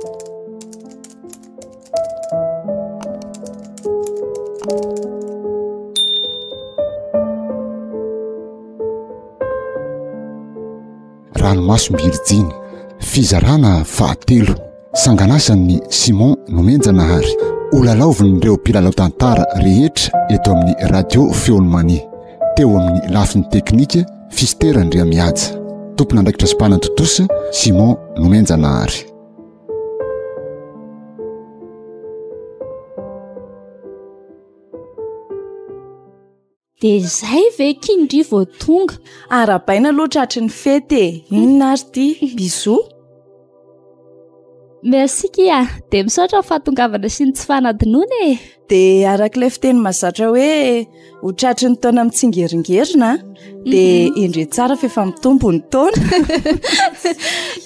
Ranomasom-birijiny, fizarana fahatelo, sanganasan'i Simon Nomenjanahary, holalaovin'ireo mpilalao tantara rehetra eto amin'ny Radio Feon'ny Mania. Teo amin'ny lafiny teknika, Fister Andriamihaja. Tompon'andraikitra sy mpanatontosa, Simon Nomenjanahary. Dia izay ve ky ndry vao tonga? Arahabaina aloha tratry ny fety e! Inona ary ity? Bisous! Merci ki a! Dia misaotra ny fahatongavana sy ny tsy fanadinoana e! Dia araka ilay fiteny mahazatra hoe ho tratry ny taona mitsingeringerina dia mhm. endre tsara fa efa mitombo ny taona.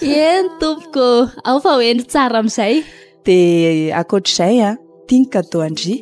Eny tompoko, ao fa ho hendry tsara amin'izay. Dia ankoatr'izay an, ity ny cadeau an-dry.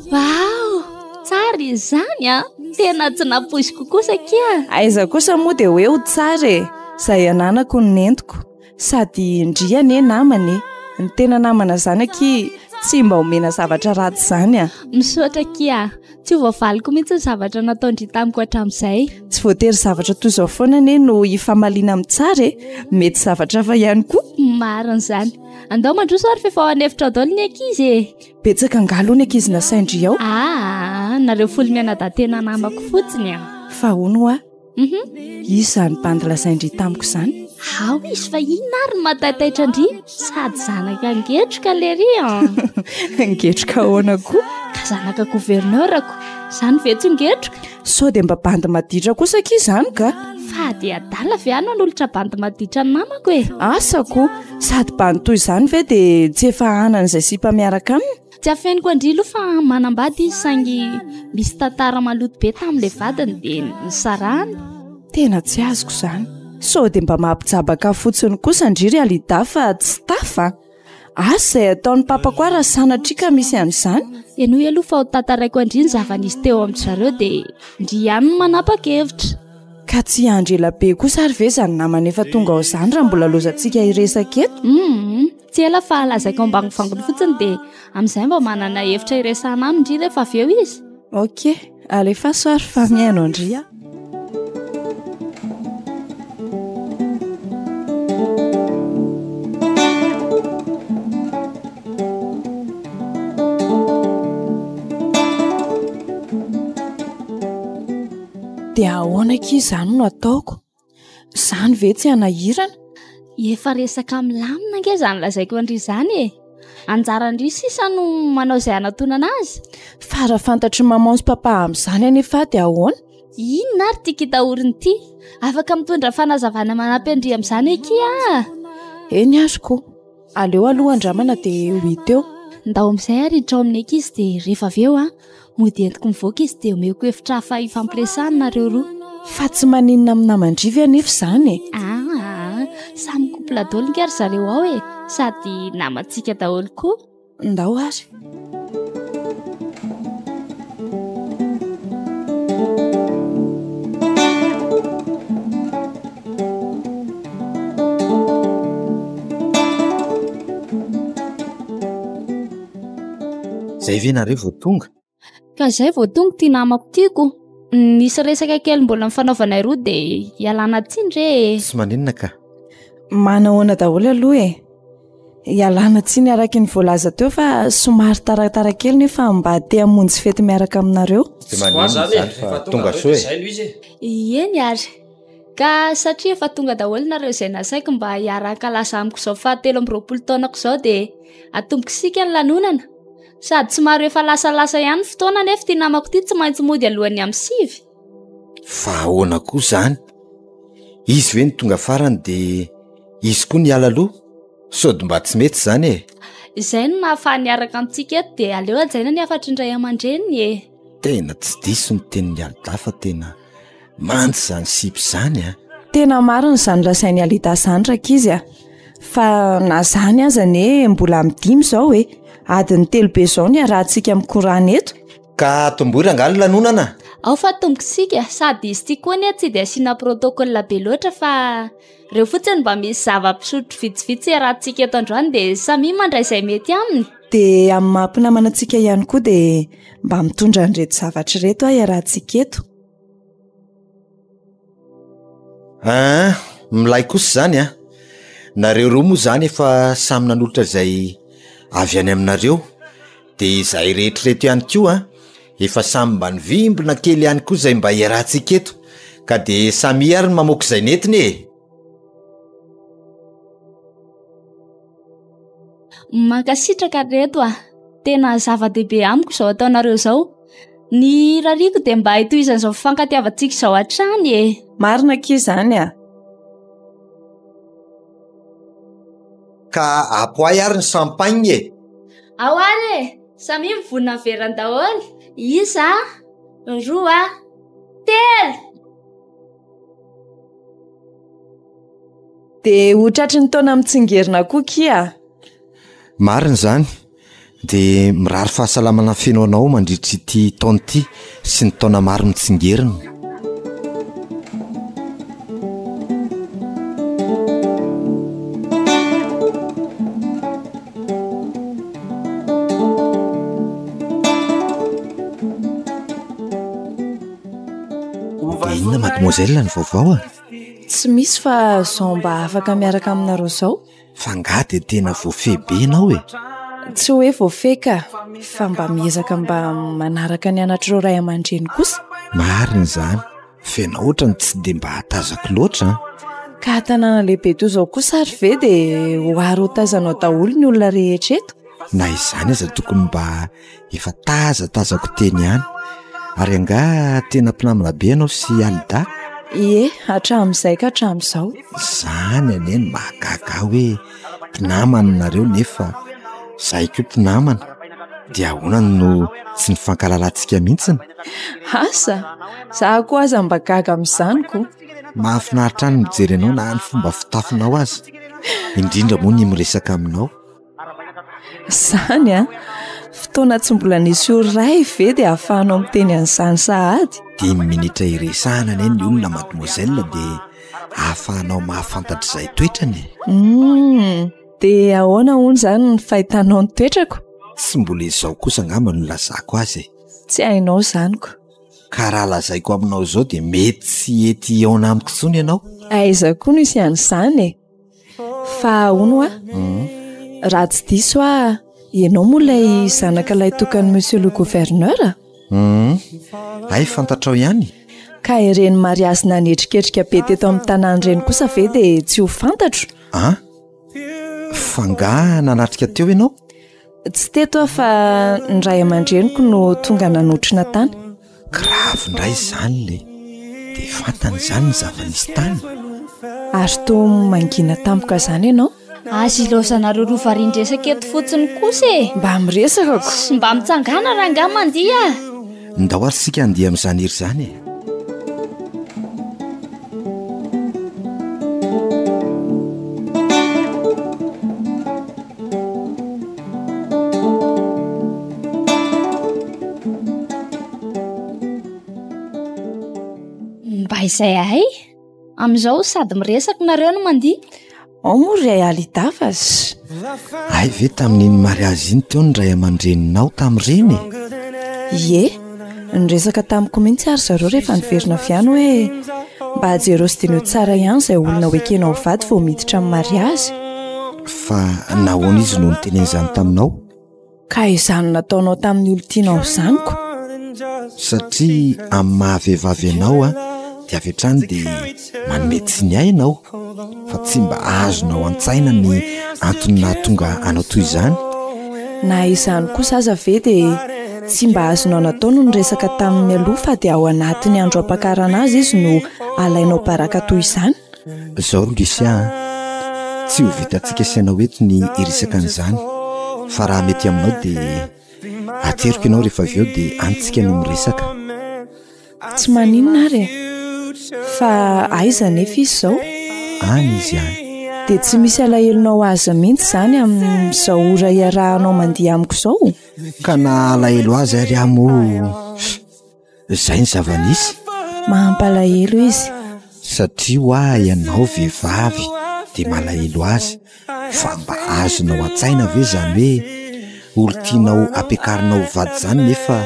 Waouh! Tsara izany an! Tena tsy nampoiziko kosa akia. Aiza kosa moa dia hoe ho tsara e! Izay ananako no nentiko. Sady ndry anie namana e! Ny tena namana izany akia tsy mba omena zavatra ratsy izany a! Misaotra akia. Tsy ho voavaliko mihitsy ny zavatra nataon-dry tamiko hatramin'izay. Tsy voatery zavatra toy izao foana anie no hifamaliana amin'ny tsara e! Mety zavatra hafa ihany koa. Marina izany. Andao mandroso ary f'efa ao an'efitra ao daholo ny ankizy e! Betsaka angaha aloha ny ankizy nasain-dry ao? Aa, nareo folo mianadahy tena namako fotsiny a! Fa hono hoa, Iza izany bandy lazain-dry tamiko izany? Ao izy fa inona ary no mahataitaitra an-dry? Sady zanaka ngetroka lery an! Ngetroka ahoana koa? Ka zanaka governeurako, izany ve tsy ngetroka? Sao dia mba bandy maditra kosa akia izany ka? Fa dia adala ve aho no hanolotra bandy maditra ny namako e? Asa ko! Sady bandy toy izany ve dia tsy efa hanan'izay sipa miaraka aminy? Tsy afeniko an-dry aloha fa manambady izy saingy misy tantara maloto be tamin'ilay vadiny dia nisarahany. Tena tsy azoko izany. Sao dia mba mampijabaka fotsiny kosa ndry ry Alida fa tsy tafa a! Asa izay ataon'ny papako ahy raha sanatria ka misy an'izany. Henoy aloha fa ho tantaraiko an-dry ny zava-nisy teo amin-dry zareo dia ndry ihany no manapa-kevitra. Ka tsy hiandry ela be kosa ary ve izany namana efa tonga ao izany raha mbola lozantsika hiresaka eto? Hum, tsy ela fa lazaiko ambangovangony fotsiny dia amin'izay mba manana hevitra hiresahana aminy ndry rehefa avy eo izy. Ok, alefaso ary fa mihaino an-dry aho. Dia ahoana akia izany no ataoko? Izany ve tsy hanahirana? Efa resaka milamina ange izany lazaiko an-dry izany e. Anjaran-dry sisa no manao izay hanatonana azy. Fa raha fantatry maman sy papa amin'izany anefa dia ahoana? Inona ary ity kitahorina ity? Afaka mitondra fanazavana manampy an-dry amin'izany akia ah. Eny ary ko. Aleo aloha andramana dia ho hita eo. Ndao amin'izay ary hiditra ao amin'ny ankizy dia rehefa avy eo an, mody entiko mivoaka izy dia omeko hevitra hafa hifampiresahana nareo roa. Fa tsy maninona amin'ny naman-dry ve anefa izany e? Aa, samy couple daholo nge ry zareo ao e, sady namantsika daholo koa. Ndao ary. Zay ve nareo vao tonga? Ka izay vao tonga ity namako ity ko. Nisy resaka kely mbola nifanaovanay roa dia ialana tsiny re e. Tsy maninona ka. Manahoana daholo aloha e. Ialana tsiny araky ny voalaza teo fa somary taratara kely nefa mba te hamonjy fety miaraka aminareo. Tsy maninona izany fa tonga soa e. Eny ary. Ka satria efa tonga daholo nareo izay nasaiko mba hiara-hankalaza amiko izao fahatelo amby 20 taonako izao dia atomboko isika ny lanonana. Sady somary efa lasalasa ihany ny fotoana nefa ity namako ity tsy maintsy mody alohan'ny amin'ny sivy. Fa ahoana koa izany? Izy ve no tonga farany dia izy koa niala aloha? Sao dia mba tsy mety izany e? Izay no nahafahany niaraka amintsika eto dia aleo hajaina ny hafatry ny ray aman-dreniny e. Tena tsy diso ny tenin'i Alida fa tena Manja izany sipa izany a! Tena marina izany lazain'i Alida izany rankizy a! Fa na izany aza anie mbola amin'ny dimy izao e! Adiny telo be izao ny iarahantsika mikorana eto. Ka atombohy rangahy ny lanonana! Ao fa tombok'isika, sady izy ity koa anie tsy dia asiana protocole be loatra fa ireo fotsiny mba misy zava-pisotro vitsivitsy iarahantsika eto androany dia samia mandray izay mety aminy. Dia amin'ny maha mpinamana antsika ihany koa dia mba mitondra an'ireto zavatra ireto aho iarahantsika eto. Aa, milay kosa izany an! Nareo roa moa izany efa samy nanolotra izay avy any aminareo, dia izahay rehetra ireto ihany koa an, efa samy mba nivimbina kely ihany koa izay mba iarahantsika eto, ka dia samia ary ny mamoaka izay nentiny e! Mankasitraka ry reto a! Tena zava-dehibe amiko izao ataonareo izao. Ny irariako dia mba hitohizan'izao fifankatiavantsika izao hatrany e! Marina akia izany a! Ka apoay ary ny champagne e! Ao ary e! Samia mivonona ny verany daholo! Isa, roa, telo! Dia ho tratry ny taona mitsingerina koa kia. Marina izany. Dia mirary fahasalamana feno anao mandritra ity taona ity sy ny taona maro mitsingerina. Dia inona mademoiselle ny vaovao a? Tsy misy fa zao mba afaka miaraka aminareo zao. Fa nga dia tena voafehy be ianao e? Tsy hoe voafehy ka, fa mba miezaka mba manaraka ny anatr'ireo ray aman-dreny kosa. Marina izany, fa ianao ohatrany tsy dia mba tazako loatra an. Ka tanàna lehibe toy izao kosa ary ve dia ho ary ho tazanao daholo ny olona rehetra eto? Na izany aza tokony mba Efa tazatazako teny ihany. Ary angaha tena mpinamana be ianao sy Alida? Ie, hatramin'izay ka hatramin'izao. Izany anie no mahagaga ahy hoe mpinamana nareo nefa izahay koa mpinamana. Dia ahoana no tsy nifankahalalantsika mihitsiny? Asa! Za koa aza mba gaga amin'izany ko. Mahafinaritra ahy ny mijery anao na ny fomba fitafinao aza. Indrindra moa ny miresaka aminao. Izany an! Fotoana tsy mbola nisy oray ve dia ahafahanao miteny an'izany sahady? Dimy minitra iresahana anie ny olona mademoiselle dia ahafahanao mahafantatra izay toetrany e. Humm! Dia ahoana hono izany ny fahitanao ny toetrako? Tsy mbola izao kosa angamba no lazako azy e. Tsy hainao izany ko. Ka raha lazaiko aminao izao dia mety tsy hety hihaona amiko intsony ianao. Aiza koa no hisy an'izany e! Fa hono hoa, raha tsy diso aho, ianao moa ilay zanaka lahitokan'i Monsieur le Gouverneur? Hum, hay fantatrao ihany. Ka ireny mariazy nanetriketrika be teto amin'ny tanàna ireny kosa ve dia tsy ho fantatro? An? Fa angaha nanatrika teo ianao? Tsy teto aho fa ny ray aman-dreniko no tonga nanotrona tany. Grave indray izany le. Dia fantany izany ny zava-nisy tany. Ary toa mangina tampoka izany ianao? Aza ilaozanareo roa varian-dresaka eto fotsiny kosa e! Mba miresaka ko! Mba mitsangàna rangahy mandihy a! Ndao ary isika handihy amin'izany hira izany e! Mba izay ahay. Amin'izao sady miresaka nareo no mandihy. Ao moa ry Alida fa sh. Hay ve tamin'iny mariazy iny teo ny ray aman-dreninao tamin'ireny e? Ie, niresaka tamiko mihitsy ary zareo rehefa niverina avy any hoe mba jereo sy diniho tsara ihany izay olona ho ekenao ho vady vao miditra amin'ny mariazy. Fa nahoana izy no niteny an'izany taminao? Ka izany nataonao tamin'ny olon-tianao izany ko. Satria amin'ny maha vehivavy anao a, dia avy hatrany dia manome tsiny ahy ianao, fa tsy mba azonao an-tsaina ny antony nahatonga anao toy izany. Na izany kosa aza ve dia tsy mba azonao natao no niresaka taminy mialoha fa dia ao anatin'ny andro ampakarana azy izy no alainao baraka toy izany? Zao ry Lucia a, tsy ho vitantsika sy ianao eto ny hiresaka an'izany fa raha mety aminao dia ateriko ianao rehefa avy eo dia any tsika no miresaka. Tsy maninona ary e! Fa aiza anefa izy izao? Any izy any. Dia tsy misy alahelonao azy mihitsy izany amin'izao ora iarahanao mandihy amiko izao? Ka na alahelo azy ary aho moa. Izay ny zava-nisy. Mampalahelo izy. Satria hoa ianao vehivavy dia malahelo azy fa mba azonao an-tsaina ve izany hoe olon-tianao ampiakarinao ho vady izany nefa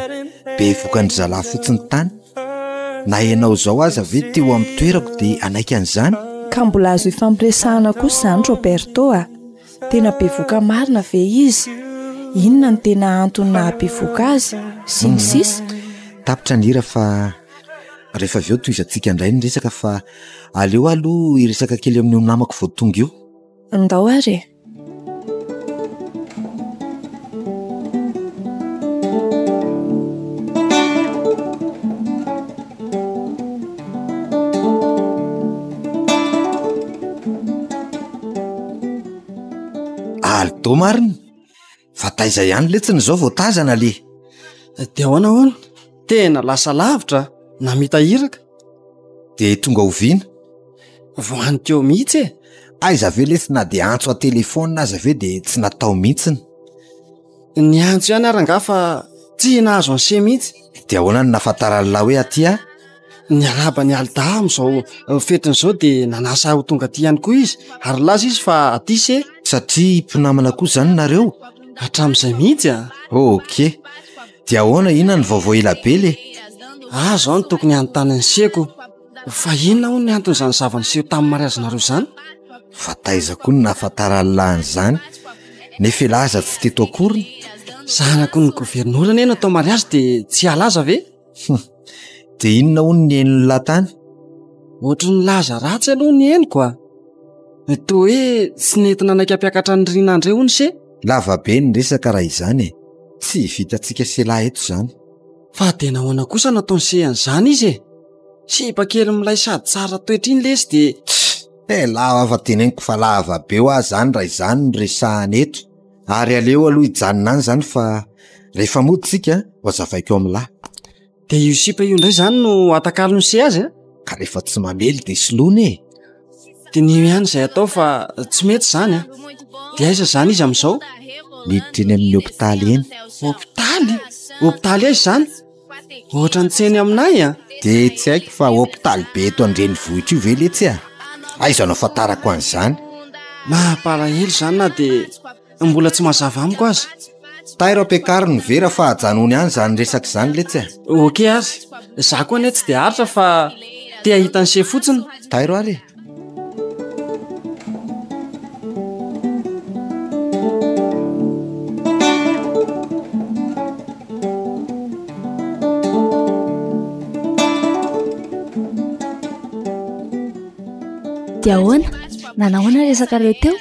bevokan-dry zalahy fotsiny tany? Na ianao izao aza ve teo amin'ny toerako dia hanaiky an'izany? Ka mbola azo ifampiresahana kosa izany Roberto a! Tena bevoka marina ve izy? Inona no tena antony naha-bevoka azy? Sy ny sisa. Tapitra ny hira fa rehefa avy eo tohizantsika indray ny resaka fa aleo aloha hiresaka kely amin'io namako vao tonga io. Ndao ary e! Aldo marina fa taiza ihany letsiny izao vao tazana le. Dia ahoana hono? Tena lasa lavitra namita iraka. Dia tonga oviana? Vao any teo mihitsy e. Aiza ve letsy na dia antso an-telefaonina aza ve dia tsy natao mihitsiny. Niantso ihany ary angaha fa tsy nahazo an'i se mihitsy. Dia ahoana no nahafantaran'lah hoe aty aho? Niarahaba an'i Alda amin'izao fetiny izao dia nanasa ahy ho tonga aty ihany koa izy ary nilaza izy fa aty se. Satria mpinamana koa izany nareo? Hatramin'izay mihitsy a! Ok. Dia ahoana, inona ny vaovao ela be le? Ah, izao no tokony hanontany an'i Seko. Fa inona hono ny anton'izany zava-niseho tamin'ny mariazinareo izany? Fa taiza koa no nahafantaran'lah an'izany? Nefa elah aza tsy teto akory. Zanaky ny governora anie natao mariazy dia tsy halaza ve? Hum, dia inona hono ny henon'lah tany? Ohatry ny laza ratsy aloha ny henoko a! Toa hoe tsy nety nanaiky hampiakatra an'i Rina indray hono se? Lava be ny resaka raha izany e! Tsy vitantsika sy elah eto izany. Fa dia nahoana kosa nataon'i se an'izany izy e? Sipa kely milay sady tsara toetra iny lesy dia. Tch! Eh lava fa teneniko fa lava be hoa zany raha izany no resahana eto. Ary aleo aloha hijanona any zany fa rehefa mody tsika ho azavaiko amin'lah. Dia io sipa io indray zany no atakalon'i se azy a? Ka rehefa tsy mamely dia soloina e! Diniho ihany izay atao fa tsy mety izany a! Dia aiza izany izy amin'izao? Niditra eny amin'ny hopitaly eny. Hopitaly? Hopitaly aiza izany? Ohatran'ny tsy eny aminay a! Dia tsy haiko fa hopitaly be eto an-drenivohitra io ve letsy a? Aiza no ahafantarako an'izany? Mampalahelo izany na dia mbola tsy mazava amiko aza. Tairo ampiakaro ny vera fa ajanony any izany resaka izany letsy a! Ok ary, za koa anie tsy dia aritra fa te hahita an'i se fotsiny. Tairo ary e! Dia ahoana? Nanahoana ny resakareo teo?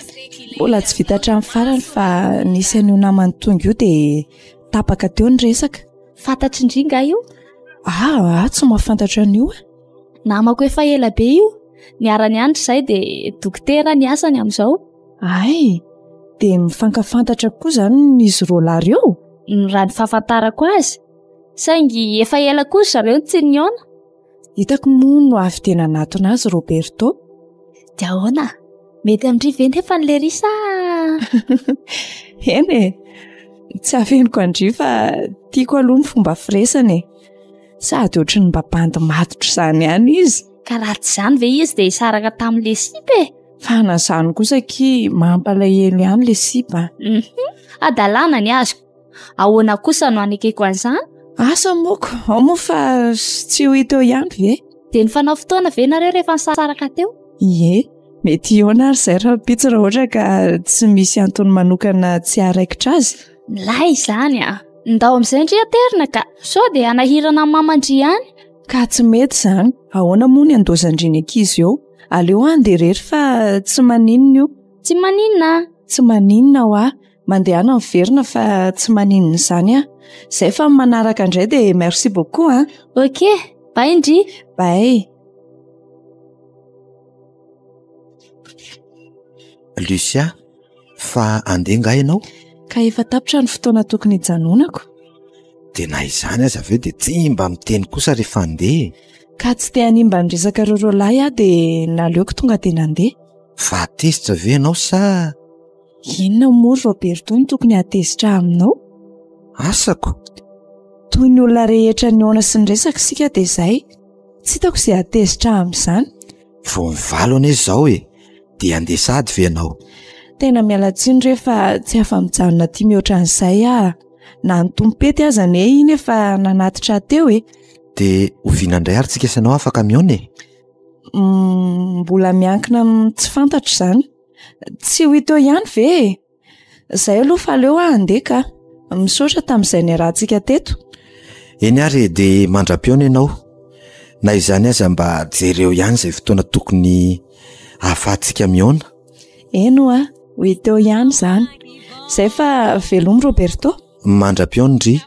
Mbola tsy vita hatramin'ny farany fa nisy an'io namany tonga io dia tapaka teo ny resaka. Fantatry ndry nga io? Ah, ah, tsy mahafantatra an'io ah. Namako efa ela be io. Niara-nianatra izay dia dokotera ny asany amin'izao. Ay, dia mifankafantatra koa izany izy roalahy ireo? Raha ny fahafantarako azy. Saingy efa ela koa ry zareo no tsy nihaona. Hitako moa no avy dia nanatona azy Roberto. Dia ahoana? Mety amin-dry ve nefa ny lery sa? Eny e, tsy afeniko an-dry fa tiako aloha ny fomba firesany e. Sady ohatry ny mba bandy matotra izany ihany izy. Ka raha tsy izany ve izy dia hisaraka tamin'ilay sipa e? Fa na izany kosa akia mampalahelo ihany ilay sipa a. Mhm, hadalana ny azoko. Ahoana kosa no hanekeko an'izany? Asa moko, ao moa fa tsy ho hita eo ihany ve? Dia nifanao fotoana ve nareo rehefa nisaraka teo? Ie, mety hihaona ary izay rahampitso raha ohatra ka tsy misy antony manokana tsy haharaikitra azy. Milay izany a! Ndao amin'izay ndry aterina ka, sao dia hanahirana an'i maman-dry ihany. Ka tsy mety izany, ahoana moa ny handaozan-dry ny ankizy eo? Aleo handeha irery fa tsy maninona io. Tsy maninona a! Tsy maninona hoa, mandehana miverina fa tsy maninona izany aho. Izay fa ny manaraka indray dia merci beaucoup a! Ok, bye ndry! Bye! Lucia, Fa andeha nga ianao? Ka efa tapitra ny fotoana tokony hijanonako. Dia na izany aza ve dia tsy mba miteny kosa rehefa andeha e? Ka tsy te hanimba ny resakareo roalahy aho dia naleoko tonga dia nandeha. Fa tezitra ve ianao sa? Inona moa ry Roberto no tokony hahatezitra aminao? Asako! Toy ny olona rehetra nihaona sy niresaka isika dia izay. Tsy hitako izay hahatezitra ahy amin'izany. Vao ny valo anie izao e! Dia handeha sahady ve ianao? Tena miala tsiny re fa tsy afa-mijanona aty mihoatra an'izay aho. Na ny tompety aza anie iny efa nanatitra ahy teo e! Dia oviana indray ary tsika sy ianao afaka mihaona e? Mbola miankina amin'ny tsy fantatro izany. Tsy ho hita eo ihany ve e? Izay aloha fa aleo aho handeha ka. Misaotra tamin'izay niarahantsika teto. Eny ary e, dia mandra-pihaona ianao. Na izany aza mba jereo ihany izay fotoana tokony ahafahantsika mihaona. Eny hoa, ho hita eo ihany izany. Izay fa velomy Roberto. Mandra-pihaona ndry.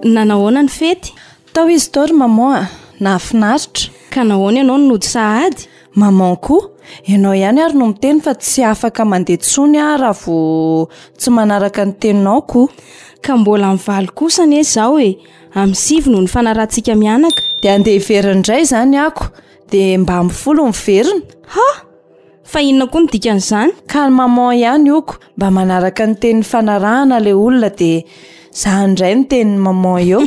Nanahoana ny fety? Tao izy tao ry maman a! Nahafinaritra. Ka nahoana ianao no nody sahady? Maman koa, ianao ihany ary no miteny fa tsy afaka mandeha tsony aho raha vao tsy manaraka ny teninao ko. Ka mbola amin'ny valo kosa anie izao e! Amin'ny sivy no nifanarahantsika mianaka. Dia andeha hiverina indray izany ako, dia mba amin'ny folo miverina. Ha! Fa inona koa no dikan'izany? Ka ny maman ihany oko, mba manaraka ny teny nifanarahana ilay olona dia za indray no tenin'ny maman eo.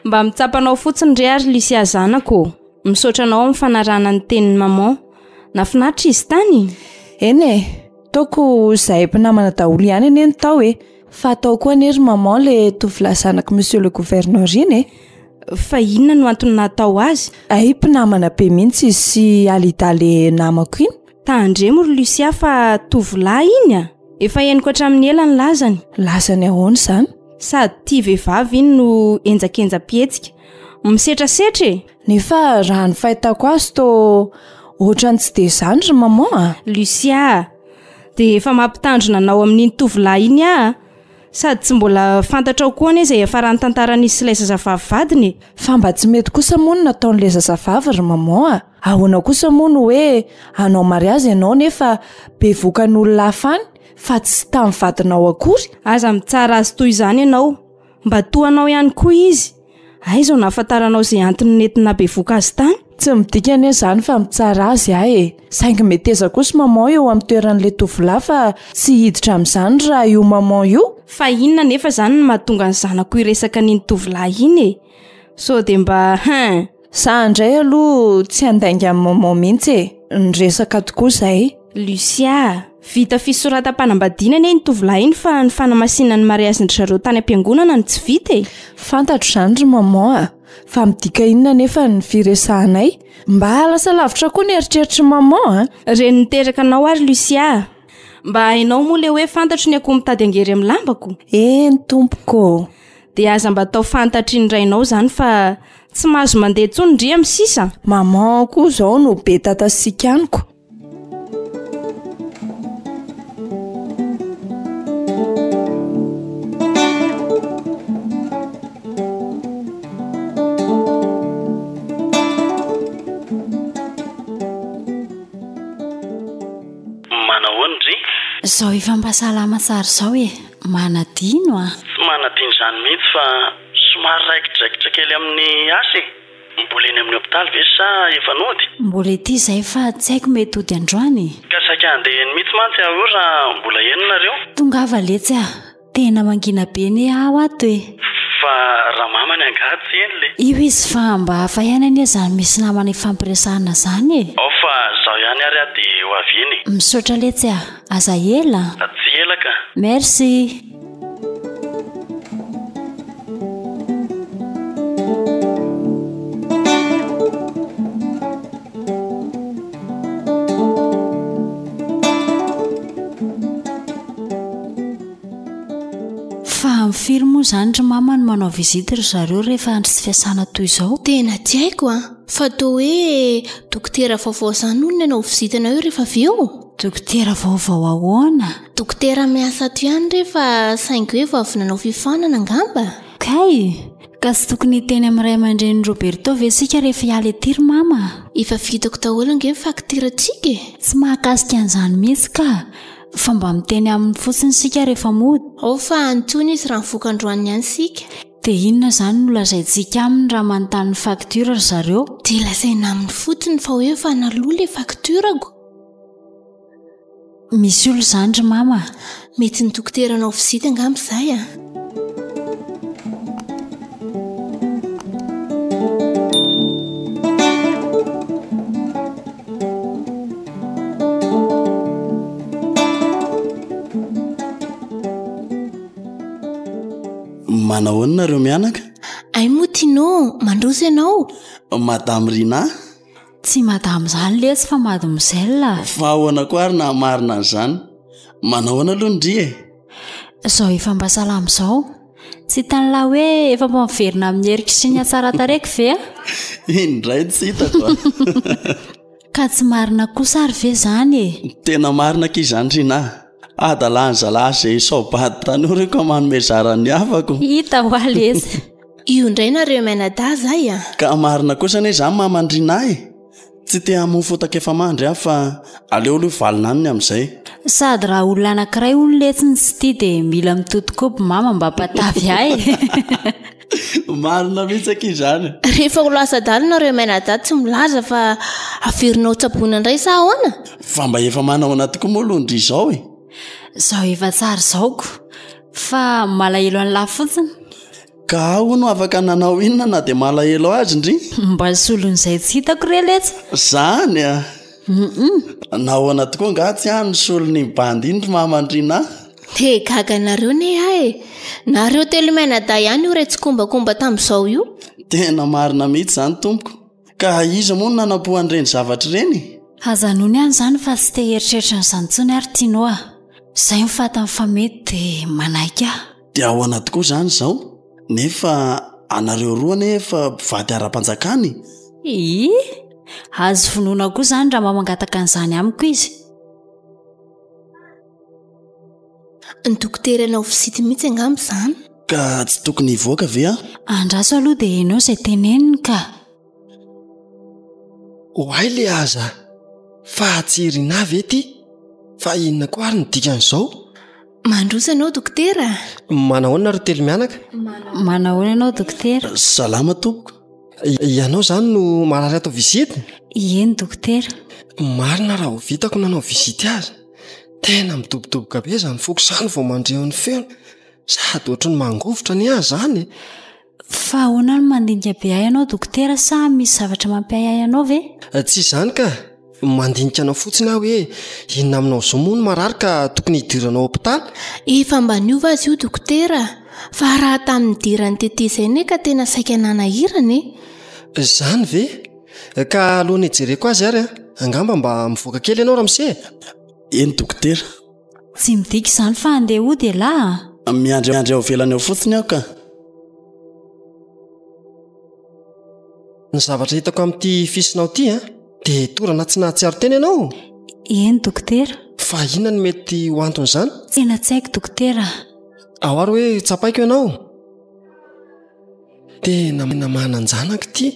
Mba mitsapa anao fotsiny re ary Lucia zanako ô! Misaotra anao amin'ny fanarahana ny tenin'i maman. Nafinaritra izy tany? Eny e, taoko izahay mpinamana daholo ihany anie no tao e. Fa tao koa anie ry maman le tovolahy zanak'i monsieur le gouverneur iny e. Fa inona no antony nahatao azy? Hay mpinamana be mihitsy izy sy Alida le namako iny. Tandremo ry Lucia fa tovolahy iny a! Efa henoko hatramin'ny ela ny lazany. Lazany ahoana izany? Sady tia vehivavy iny no henjakenjam-pihetsika. Misetrasetra e! Nefa raha ny fahitako azy toa ohatran'ny tsy dia izany ry maman a! Lucia a! Dia efa mampitandrina anao amin'iny tovolahy iny aho a! Sady tsy mbola fantatrao koa anie izay hiafaran'ny tantaran'izy sy ilay zazavavy vadiny e! Fa mba tsy mety kosa moa ny nataon'ilay zazavavy ry maman a! Ahoana kosa moa no hoe hanao mariazy ianao nefa bevokan'olona hafa any fa tsy tamin'ny vadinao akory? Aza mitsara azy toy izany ianao. Mba toa anao ihany koa izy. Aiza no nahafantaranao izay antony nety nahabevoka azy tany? Tsy midika anie izany fa mitsara azy aho e! Saingy meteza kosa maman eo amin'ny toeran'ilay tovolahy fa tsy hiditra amin'izany raha io maman io. Fa inona anefa izany no mahatonga ny zanako hiresaka an'iny tovolahy iny e? Sao dia mba hein! Za indray aloha tsy handainga amin'i maman mihitsy e! Niresaka tokoa izahay. Lucia a! Vita fisoratam-panambadiana anie iny tovolahy iny fa ny fanamasinana ny mariazin-dry zareo tany am-piangonana no tsy vita e! Fantatro izany ry maman a! Fa midika inona anefa ny firesahanay? Mba lasa lavitra koa ny eritreritr'i maman a! Reny niteraka anao ary Lucia a! Mba hainao moa le hoe fantatro ny akoho mitady angery amin'ny lambako? Eny tompoko ô! Dia aza mba atao fantatry ny rainao izany fa tsy mahazo mandeha intsony ndry amin'ny sisa. Maman koa izao no be tatasiaka amiko. Manahoana ndry? Izao efa mba salama tsara izao e! Manadino a! Tsy manadino izany mihitsy fa somary raikidraikitra kely amin'ny asa e! Mbola eny amin'ny hopitaly ve sa efa nody? Mbola ety izahay fa tsy haiko mety hody androany e! Ka saika handeha eny mihitsy mantsy aho io raha mbola eny nareo. Tongava letsy a! Tena mangina be anie aho ato e! Fa ramamany angaha tsy eny le? Io izy fa mba hafa ihany anie izany misy namana ifampiresahana izany e! Ao fa zaho ihany ary aho dia ho avy eny e! Misaotra letsy a! Aza ela a! Tsy ela ka! Merci! Fa amin'ny firy moa izany ry mama no manao visite ry zareo rehefa andro tsy fiasana toy izao? Tena tsy haiko an! Fa toa hoe dokotera vaovao izany hono ny hanao visite anao eo rehefa avy eo? Dokotera vaovao ahoana? Dokotera miasa ato ihany re fa saingy hoe vao avy nanao fiofanana angamba? Kay! Ka tsy tokony hiteny amin'ny ray aman-drenin'i Roberto ve isika rehefa hiala ety ry mama? Efa vitako daholo ange ny faktirantsika e! Tsy mahakasika an'izany mihitsy ka! Fa mba miteny aminy fotsiny isika rehefa mody. Ao fa antsoina izy raha mivoaka androany ihany isika. Dia inona izany no lazaintsika aminy raha manontany ny facture ry zareo? Dia lazaina aminy fotsiny fa hoe efa naloa ilay facture-ko. Misy olona izany ry mama a! Mety ny dokotera hanao visite angamba izay a! Manao ahoana nareo mianaka? Ay moa Tino, mandroso ianao? Madame Rina? Tsy madame izany letsy fa mademoiselle a! Fa ahoana koa ary nahamarina an'izany? Manao ahoana aloha ndry e? Izao efa mba salama izao. Tsy hitan'lah hoe efa mba miverina amin'ny heriko sy ny hatsaran-tarehiko ve aho? Iny indray tsy hitako a! Ka tsy marina kosa ary ve izany e? Tena marina akia izany Rinah. Adalan'ny zalahy izay sao-bady tanora io ka manome zara ny havako. Hita hoa lesy. Io indray nareo mianadahy zay a! Ka marina kosa anie izany mama an-dry Rinah e! Tsy te hamono fotaka efa mandry aho fa aleo aloha hivalona any ny amin'izay. Sady raha olona anankiray hono letsy no tsy tia dia mila mitoto kobo mama mba hampatavy ahy e! Marina mihitsy akia izany. Rehefa ho lasa adala nareo mianadahy tsy milaza fa averinao tsaboina indray sa ahoana? Fa mba efa manahoana tokoa moa aloha ndry izao e? Izao efa tsara izao ko! Fa malahelo an'lah fotsiny. Ka aho hono afaka nanao inona na dia malahelo azy ndry? Mba solon'izay tsy hitako re letsy. Zany a! Hum. Nahoana tokoa angaha tsy ahy no solon'iny bandy iny ry mama Ndrinah? Dia gaga anareo ne aho e! Nareo telo mianadahy ihany io iray tsikombakomba tamin'izao io. Tena marina mihitsy izany tompoko. Ka iza moa no nanampo an'ireny zavatra ireny e? Ajanony any izany fa tsy te hieritreritra an'izany intsony ary Tino a! Izay no fantany fa mety dia manaiky aho. Dia ahoana tokoa izany izao? Nefa anareo roa anie efa mpivady ara-panjakana e! Ii! Azo vonoina koa izany raha mba mangataka an'izany amiko izy. Ny dokotera hanao visite mihitsy angamba izany. Ka tsy tokony hivoaka ve aho? Andraso aloha dia henoy izay teneniny ka. Oay le aza fa tsy Rinah ve ty? Fa inona koa ary ny dikan'izao? Mandroso ianao dokotera a! Manahoana nareo telo mianaka? Manahoana ianao dokotera? Salama tompoko. Ianao izany no marary atao visite? Eny dokotera. Marina raha ho vitako nanao visite azy. Tena midobodoboka be izany foko izany vao mandre ny feony. Sady ohatry ny mangovitra anie aho izany e. Fa ahoana no mandinika be ahy ianao dokotera sa misy zavatra mampiahiahy anao ve? Tsy izany ka. Mandinika anao fotsiny aho hoe inona aminao izao moa no marary ka tokony hidiranao hopitaly? Efa mba niova aza io dokotera fa raha tamin'ny nidirany tety izay anie ka tena saika nanahirana e. Izany ve? Ka alohan'ny hijereko azy ary angamba mba mivoaka kely ianao ramose e. Eny dokotera. Tsy midika izany fa handeha hody ialahy a! Miandry miandry ao ivelany ao fotsiny aho ka. Ny zavatra hitako amin'ity fisinao ity an, dia torana tsy nahatsiaro tena ianao? Eny dokotera. Fa inona no mety ho anton'izany? Tena tsy haiko dokotera a! Ao ary hoe tsapaiko ianao. Tena manan-janaka ity.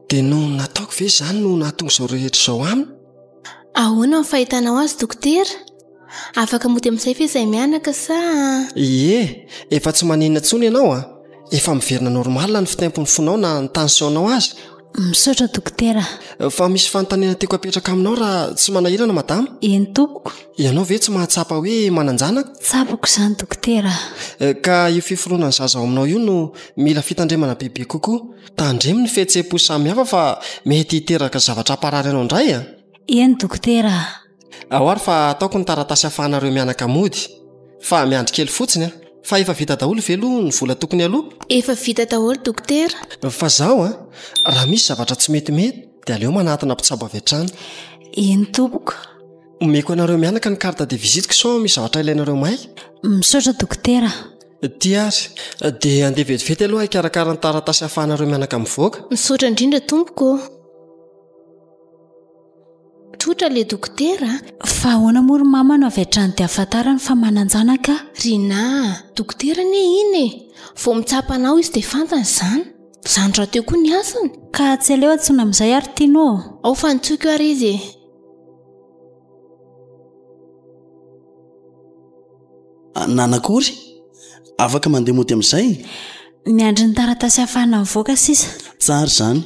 Dia noho ny nataoko ve izany no nahatonga izao rehetra izao aminy? Ahoana ny fahitanao azy dokotera? Afaka mody amin'izay ve izay mianaka sa? Ie, efa tsy maninona intsony ianao a! Efa miverina normal ny fitempon'ny fonao na ny tension-nao aza. Misaotra dokotera. Fa misy fanontaniana tiako apetraka aminao raha tsy manahirana madama. Eny tompoko. Ianao ve tsy mahatsapa hoe manan-janaka? Tsapako izany dokotera. Ka io fiforonan'ny zaza ao aminao io no mila fitandremana bebe kokoa. Tandremo ny fihetseham-po samihafa fa mety hiteraka zavatra hamparary anao indray a! Eny dokotera a! Ao ary fa ataoko ny taratasy ahafahanareo mianaka mody. Fa miandry kely fotsiny a! Fa efa vita daholo ve aloha ny vola tokony aloa? Efa vita daholo dokotera. Fa zaho a! Raha misy zavatra tsy metimety dia aleo manatona mpitsabo avy hatrany. Eny tompoko. Omeko anareo mianaka ny carte de visite-ko sao misy zavatra ilainareo maika. Misaotra dokotera. Ity ary. Dia andeha vetivety aloha hikarakara ny taratasy ahafahanareo mianaka mivoaka. Misaotra indrindra tompoko ô. Tsotra le dokotera a. Fa ahoana moa ry mama no avy hatrany dia ahafantarany fa manan-janaka aho? Rinah a, dokotera anie iny e. Vao mitsapa anao izy dia fantany izany. Izany rahateo koa ny asany. Ka tsy aleo antsoina amin'izay ary Tino ô. Ao fa antsoiko ary izy e. Nanakory? Afaka mandeha mody amin'izay? Miandry ny taratasy ahafahana mivoaka sisa. Tsara izany.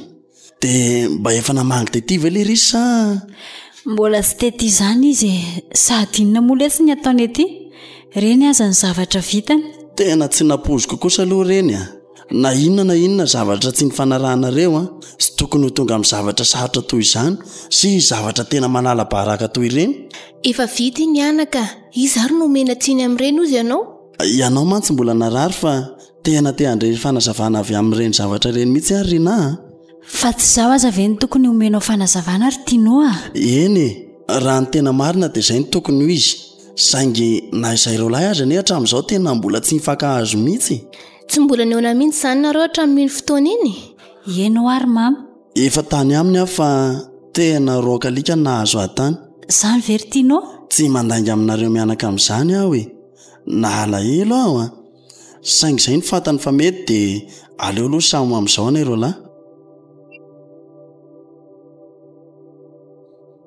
Dia mba efa namangy tety ve lery izy sa? Mbola tsy tety izany izy e. Sady inona moa letsy ny ataony ety? Reny aza ny zavatra vitany. Tena tsy nampoiziko kosa aloha ireny a! Na inona na inona zavatra tsy nifanarahanareo an, tsy tokony ho tonga amin'ny zavatra sarotra toy izany sy zavatra tena manala baraka toy ireny. Efa vita iny anaka, iza ary no omena tsiny amin'ireny hozy ianao? Ianao mantsy mbola narary fa tena te handre fanazavana avy amin'ireny zavatra ireny mihitsy ary Rinah a! Fa tsy izaho aza ve no tokony homenao fanazavana ry Tino a! Eny e! Raha ny tena marina dia izay no tokony ho izy, saingy na izay roalahy aza anie hatramin'izao tena mbola tsy nifankahazo mihitsy e! Tsy mbola nihaona mihitsy izany nareo hatramin'iny fotoana iny? Eny hoa ry mama. Efa tany aminy aho fa tena roaka alika no nahazo ahy tany. Izany ve ry Tino? Tsy mandainga aminareo mianaka amin'izany aho e! Nalahelo aho an! Saingy izay no fantany fa mety dia aleo aloha samy ho amin'izao anie roalahy.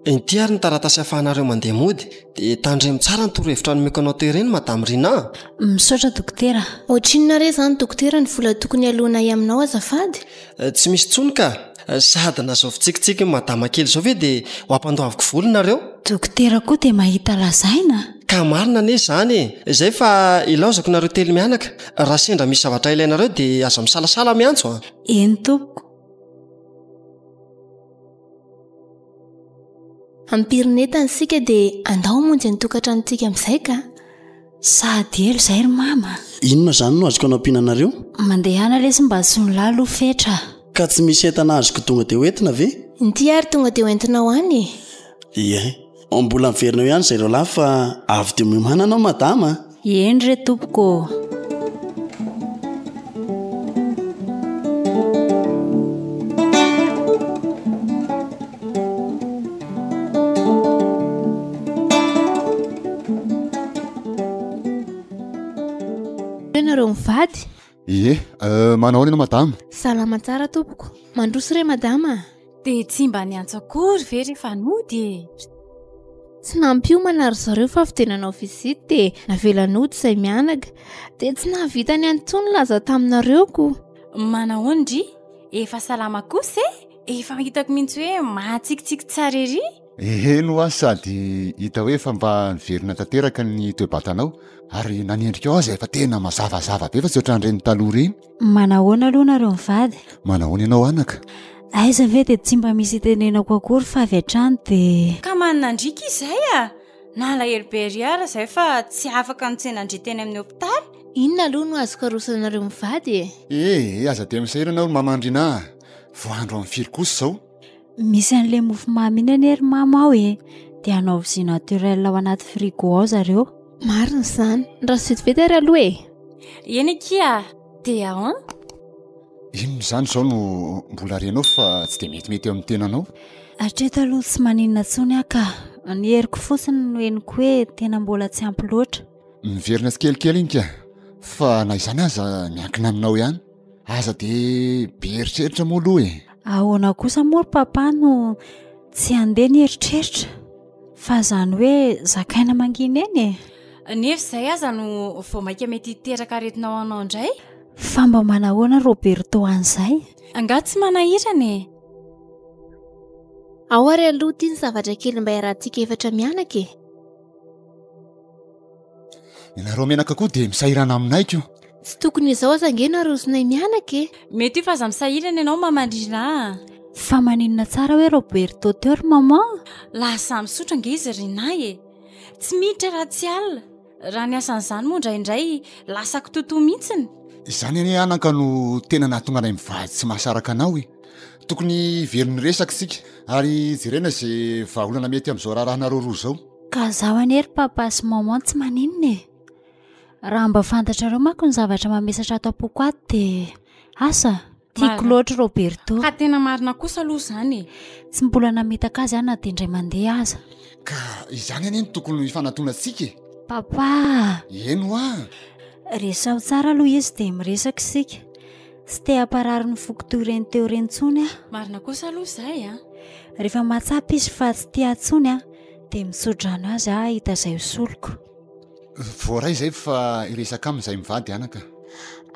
Inty ary ny taratasy ahafahanareo mandeha mody, dia tandremo tsara ny torohevitra nomeko anao teo ireny Madame Rina a! Misaotra dokotera. Ohatrinona re izany dokotera ny vola tokony aloanay aminao azafady? Tsy misy intsony ka! Sady na izao fitsikitsikin'i madama kely izao ve dia ho ampandoaviko vola nareo? Dokotera koa dia mahita lazaina? Ka marina anie izany e! Izay fa ilaozako nareo telo mianaka, raha sendra misy zavatra ilainareo dia aza misalasala miantso a! Eny tompoko. Ampirin'entana isika dia andao hamonjy ny tokantranontsika amin'izay ka! Sady ela izay ry mama. Inona izany no azoko anampiana anareo? Mandehana lesy mba tsy ho lahy aloha Fetra a! Ka tsy misy entana azoko tonga dia hoentina ve? Inty ary tonga dia hoentinao any e! Ie. Mbola miverina eo ihany izay roalahy fa avy dia miomàna anao madama a! Eny re tompoko ô! Nareo mivady? Ie, manao ahoana ianao madama? Salama tsara tompoko. Mandroso re madama a! Dia tsy mba niantso akory ve rehefa nody e? Tsy nampiomana ry zareo fa avy dia nanao visite dia navela nody izay mianaka. Dia tsy nahavita ny an'intsony nilaza taminareo ko. Manahoana ndry? Efa salama kosa e? Efa hitako mihitsy hoe mahatsikitsiky tsara ery. Eny hoa sady hita hoe efa mba niverina tanteraka ny toe-batanao ary na ny endrikao aza efa tena mazavazava be fa tsy ohatran'ireny taloha ireny. Manahoana aloha nareo mivady? Manahoana ianao anaka? Aiza ve dia tsy mba misy itenenako akory fa avy hatrany dia. Ka manina andriaka izay a! Nalahelo be ery ary izay fa tsy afaka nitsena an-dry teny amin'ny hopitaly. Inona aloha no azoko aroso anareo mivady e? Eh, aza dia misahirana ry mama Andriana a! Vao andro amin'ny firy kosa izao? Misy an'ilay mofomamy iny anie ry mama ao e! Dia anaovy jus naturel ao anaty frigo ao zareo. Marina izany. Raha vetivety ary aloha e! Eny akia dia an! Inona izany izao no mbola renao fa tsy dia metimety eo amin'ny tenanao? Hatreto aloha tsy maninona intsony aho ka. Ny heriko fotsiny no henoko hoe tena mbola tsy ampy loatra. Miverina tsikelikely iny ka. Fa na izany aza miankina aminao ihany. Aza dia be eritreritra moa aloha e. Ahoana kosa moa ry papa no tsy handeha ny eritreritra? Fa izany hoe zakaina mangina eny e. Nefa izay aza no vao mainka mety hiteraka aretina ho anao indray. Fa mba manahoana Roberto an'izay? Angaha tsy manahirana e? Ao ary aloha ity ny zavatra kely mba iarahantsika efatra mianaka e! Ianareo menaka koa dia misahirana aminay ko. Tsy tokony izao aza ange no arosonay mianaka e! Mety io fa aza misahirana ianao Mama Rina a! Fa maninona tsara hoe Roberto teo ry Maman? Lasa misotro ange izy Rina e! Tsy miditra raha tsy alina. Raha ny asan'izany moa indraindray lasa kitotoa mihitsiny. Izany anie anaka no tena nahatonga anay mivady tsy mahasaraka anao e! Tokony hiverina hiresaka isika ary jerena izay vahaolana mety amin'izao raharahanareo roa izao. Ka zaho anie ry papa sy maman tsy maninona e! Raha mba fantatrareo manko ny zavatra mamesatra ato am-poko ato dia asa, tiako loatra Roberto. Ka tena marina kosa aloha izany e! Tsy mbola namitaka azy aho na dia indray mandeha aza. Ka izany anie no tokony hifanantonantsika e! Papa a! Eny hoa! Resaho tsara aloha izy dia miresaka isika. Tsy te hamparary ny foko toy ireny teo ireny intsony aho. Marina kosa aloha izay an! Rehefa mahatsapa izy fa tsy tia ahy intsony an, dia mitso-drano azy aho hahita izay ho soloko. Voaray izay fa hiresaka aminy izahay mivady anaka.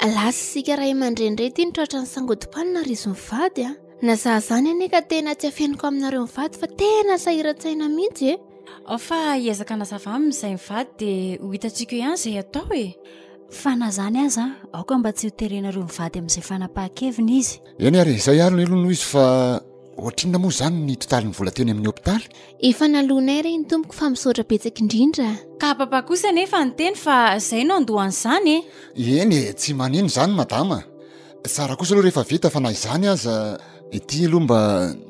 Lasa isika ray aman-dreny indray ity no tratran'ny sangodim-panina ry izy mivady a. Na za zany anie ka tena tsy afeniko aminareo mivady fa tena sahiran-tsaina mihitsy e. Ao fa hiezaka hanazava aminy izay mivady dia ho hitantsika eo ihany izay atao e. Fa na izany aza, aoka mba tsy ho terenareo mivady amin'izay fanapahan-keviny izy. Eny ary, izay ary aloha no izy fa ohatrinona moa izany ny totalin'ny vola teny amin'ny hopitaly? Efa naloanay re iny tompoko fa misaotra betsaka indrindra. Ka papa kosa anefa niteny fa izay no andoha an'izany e. Eny e, tsy manino izany madama. Tsara kosa aloha rehefa vita fa na izany aza ity aloha mba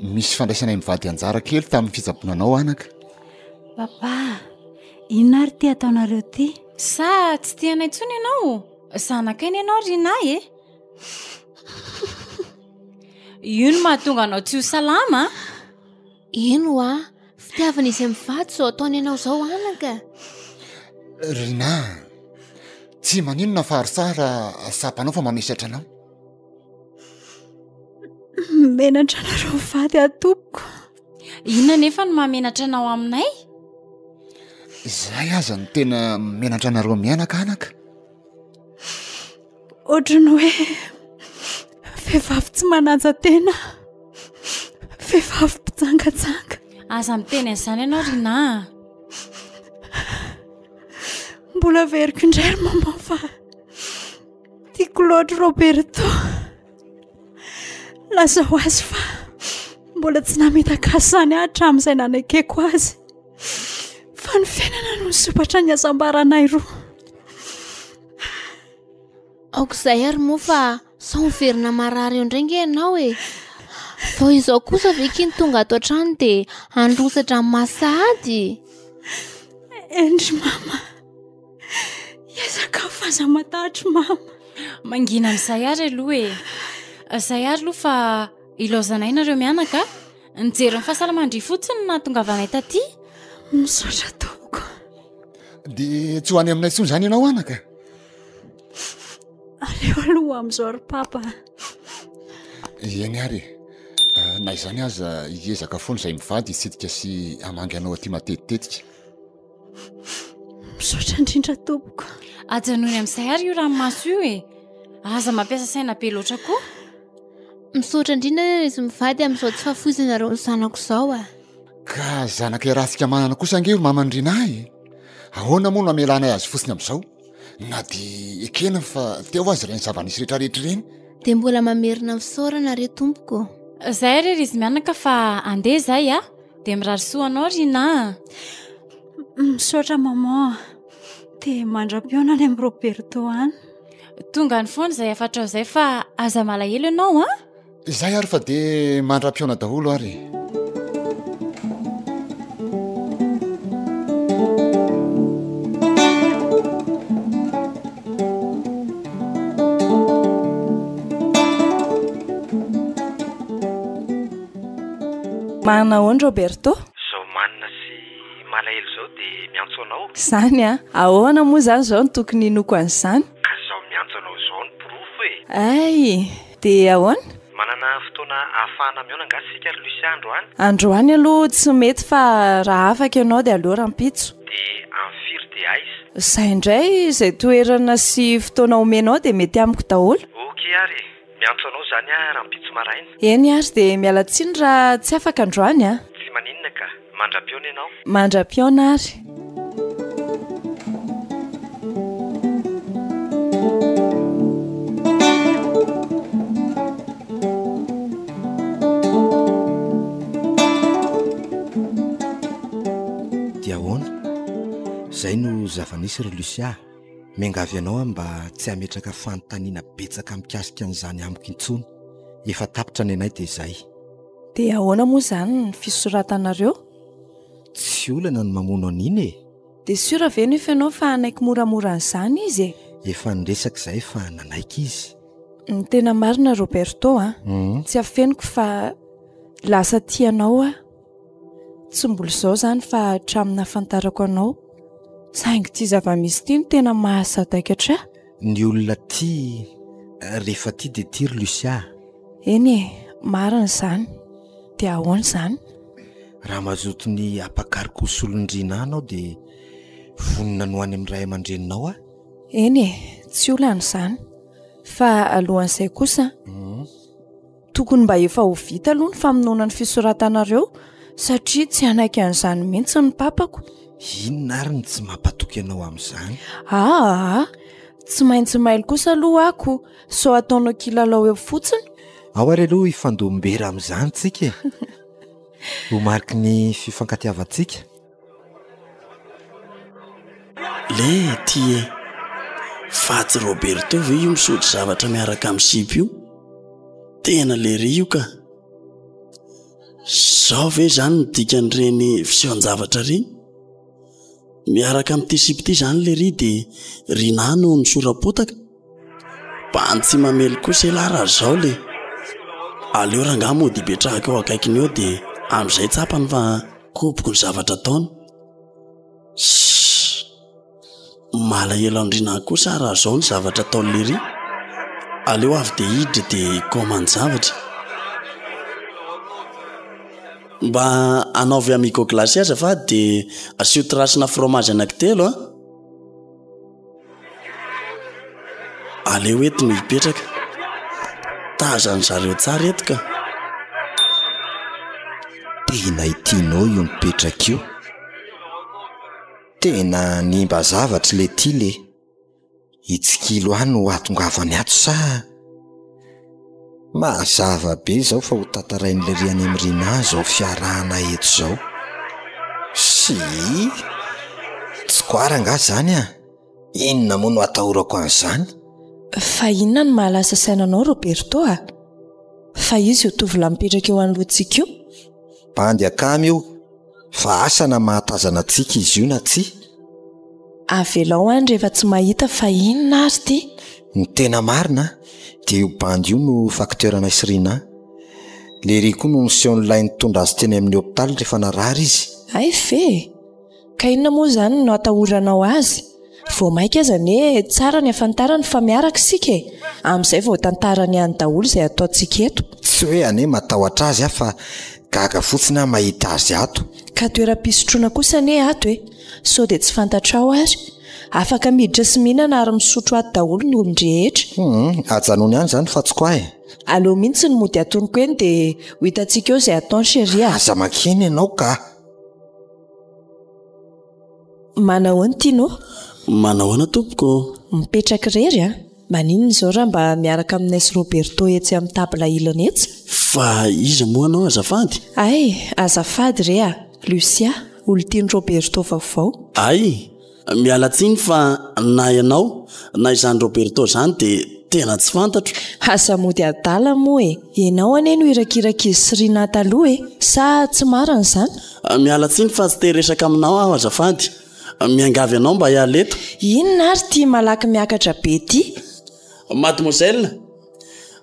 misy fandraisanay mivady anjara kely tamin'ny fitsaboana anao anaka. Papa, inona ary ity ataonareo ity? Sa tsy tia anay intsony ianao? Zanakay anie ianao ry Rinah e! Io no mahatonga anao tsy ho salama a! Eny hoa, fitiavana izay mivady izao ataony anao izao anaka. Rinah, tsy maninona fa ary tsara tsapanao fa mamesatra anao. Menatra anareo mivady aho tompoko. Inona anefa no mahamenatra anao aminay? Izay aza no tena menatra anareo mianaka anaka. Ohatran'ny hoe vehivavy tsy manaja tena, vehivavy mpijangajanga. Aza miteny an'izany ianao Rinah a. Mbola averiko indray ry maman fa tiako loatra Roberto. Lazao azy fa mbola tsy namitaka azy izany aho hatramin'izay nanekeko azy. Fa ny fiainana no nisopatra ny hasambaranay roa. Aok'izay ary moa fa sao miverina marary eo indray nge ianao e. Vao izao kosa ve ky ny tonga ato an-trano dia handrotsa-dranomaso sahady? Eny ry mama. Hiezaka aho fa aza matahotra mama. Mangina amin'izay ary aloha e. Izay ary aloha fa ilaozanay nareo mianaka a. Nijery ny fahasalaman-dry fotsiny no nahatongavanay taty. Misaotra tompoko. Dia tsy ho any aminay intsony izany ianao anaka? Aleo aloha amin'izao ry papa. Eny ary e. Eh, na izany aza hiezaka foana izay mivady hitsidika sy hamangy anao aty matetitetika. Misaotra indrindra tompoko. Ajanony amin'izay ary io ranomaso io e. Aza mampiasa saina be loatra koa. Misaotra indrindra anie izy mivady amin'izao tsy fahafoizanareo ny zanako izao a. Ka zanaka iarahantsika manana kosa ange ry maman'i Rinah e. Ahoana moa no hamelanay azy fotsiny amin'izao? Na dia ekena fa teo aza ireny zava-nisy rehetrarehetra ireny. Dia mbola mamerina fisaorana re tompoko. Zay re ry izy mianaka fa andeha zay a. Dia mirary soa anao Rinah a. Misaotra maman a. Dia mandra-pihaona any amin'i Roberto any. Tonga any foana izay hafatrao izay fa aza malahelo ianao an! Izay ary fa dia mandra-pihaona daholo ary e! Manana ahoana Roberto? Zao manina sy malahelo zao dia miantso anao. Zany an! Ahoana moa zany zao no tokony hinoako an'izany? Ka zao miantso anao izao no porofo e! Hay! Dia ahoana? Manana fotoana ahafahana mihaona angaha isika ry Lucia androany? Androany aloha tsy mety fa raha afaka ianao dia aleo rahampitso. Dia amin'ny firy dia aiza? Izay indray, izay toerana sy fotoana omenao dia mety amiko daholo. Ok ary e! Miantso anao izany aho rahampitso maraina. Eny ary, dia miala tsiny raha tsy afaka androany an! Tsy maninona ka! Mandra-pihaona ianao. Mandra-pihaona ary. Dia ahoana? Izay no zava-nisy ry Lucia a! Miangavy anao aho mba tsy hametraka fanontaniana betsaka mikasika an'izany amiko intsony. Efa tapitra ny anay dia izay. Dia ahoana moa izany ny fisoratanareo? Tsy olana ny mamono an'iny e! Dia sûr ve nefa ianao fa hanaiky moramora an'izany izy e? Efa niresaka izahay fa nanaiky izy. Ny tena marina Roberto a, tsy afeniko fa lasa tia anao aho. Tsy mbola izao izany fa hatramin'ny nahafantarako anao. Saingy ity zava-misy ity no tena mahasadaikatra ahy. Ny olona tia, rehefa tia dia tia ry Lucia a! Eny e, marina izany. Dia ahoana izany? Raha mazoto ny hampakariko ho solon'i Rinah anao dia vonona ny ho any amin'ny ray aman-dreninao aho. Eny e, tsy olana izany. Fa alohan'izay kosa, tokony mba efa ho vita aloha ny famonoana ny fisoratanareo satria tsy hanaiky an'izany mihitsy ny papako. Inona ary no tsy mampatoky anao amin'izany? Aa, tsy maintsy mailo kosa aloha ako sao ataonao kilalao eo fotsiny. Ao ary aloha hifandombera amin'izany tsika e! Ho mariky ny fifankatiavantsika. Le ty e! Fa tsy Roberto ve io misotro zavatra miaraka amin'ny sipa io? Tena lery io ka! Zao ve zany ny dikan'ireny fisehon-javatra ireny? Miaraka amin'ity sipa ity zany lery de Rinah no nisora-potaka? Bandy tsy mamely kosa elah raha zao le! Aleo rangahy mody hipetrahako eo akaikiny eo de amin'izay tsapany fa koboko ny zavatra ataony. Sss! Malahelo an-dry Rinah kosa aho raha zao ny zavatra ataon'i Lery. Aleo avy de hiditra de hikaoman'ny zavatra. Mba anaovy amigo glacé azafady de asio trace-na fromage anankitelo an! Aleo eto no hipetraka. Tazan'ny zareo tsara eto ka. Tena i Tino io mipetraka io. Tena hanimba zavatra le ty le. Hitsikilo ahy no hahatongavany ato sa? Mazava be izao fa ho tantarain'i Lery any amin'i Rinah izao fiarahana eto izao. Sii! Tsy koara angaha izany an! Inona moa no atahorako an'izany? Fa inona no mahalasa saina anao Roberto a? Fa iza io tovolahy mipetraka eo anoloantsika io? Bandy akama io! Fa asa na mahatazana antsika izy io na tsia? Avelao any rehefa tsy mahita fa inona ary ity? Ny tena marina dia io bandy io no facteur anay sy Rinah. Lery koa no niseho nilay nitondra azy teny amin'ny hopitaly rehefa narary izy. Hay ve e! Ka inona moa izany no atahoranao azy? Vao maika aza anie tsara ny afantarany fa miaraka isika e! Amin'izay vao tantarany any daholo izay ataontsika eto. Tsy hoe anie matahotra azy aho fa gaga fotsiny aho mahita azy ato. Ka toeram-pisotroana kosa anie ato e! Sao dia tsy fantatrao ary? Afaka miditra sy mihinana ary misotro ato daholo ny olon-drehetra. Hum, ajanony any izany fa tsy quoi e! Aleo mihitsy ny mody atonoko eny dia ho hitantsika eo izay ataony chérie a! Aza mankeny ianao ka! Manahoana Tino? Manahoana tompoko ô? Mipetraka irery an? Maninona izao raha mba miaraka aminay sy Roberto etsy amin'ny table ilany etsy? Fa iza moa anao azafady? Hay, azafady re a! Lucia, olon-tian'i Roberto vaovao. Hay, miala tsiny fa na ianao na izany Roberto izany dia tena tsy fantatro. Aza mody adala moa e! Ianao anie no irakirak'izy sy Rinah taloha e! Sa tsy marina izany? Miala tsiny fa tsy te hiresaka aminao aho azafady. Miangavy anao mba hiala eto. Inona ary ity malaky miakatra be ity? Mademoiselle,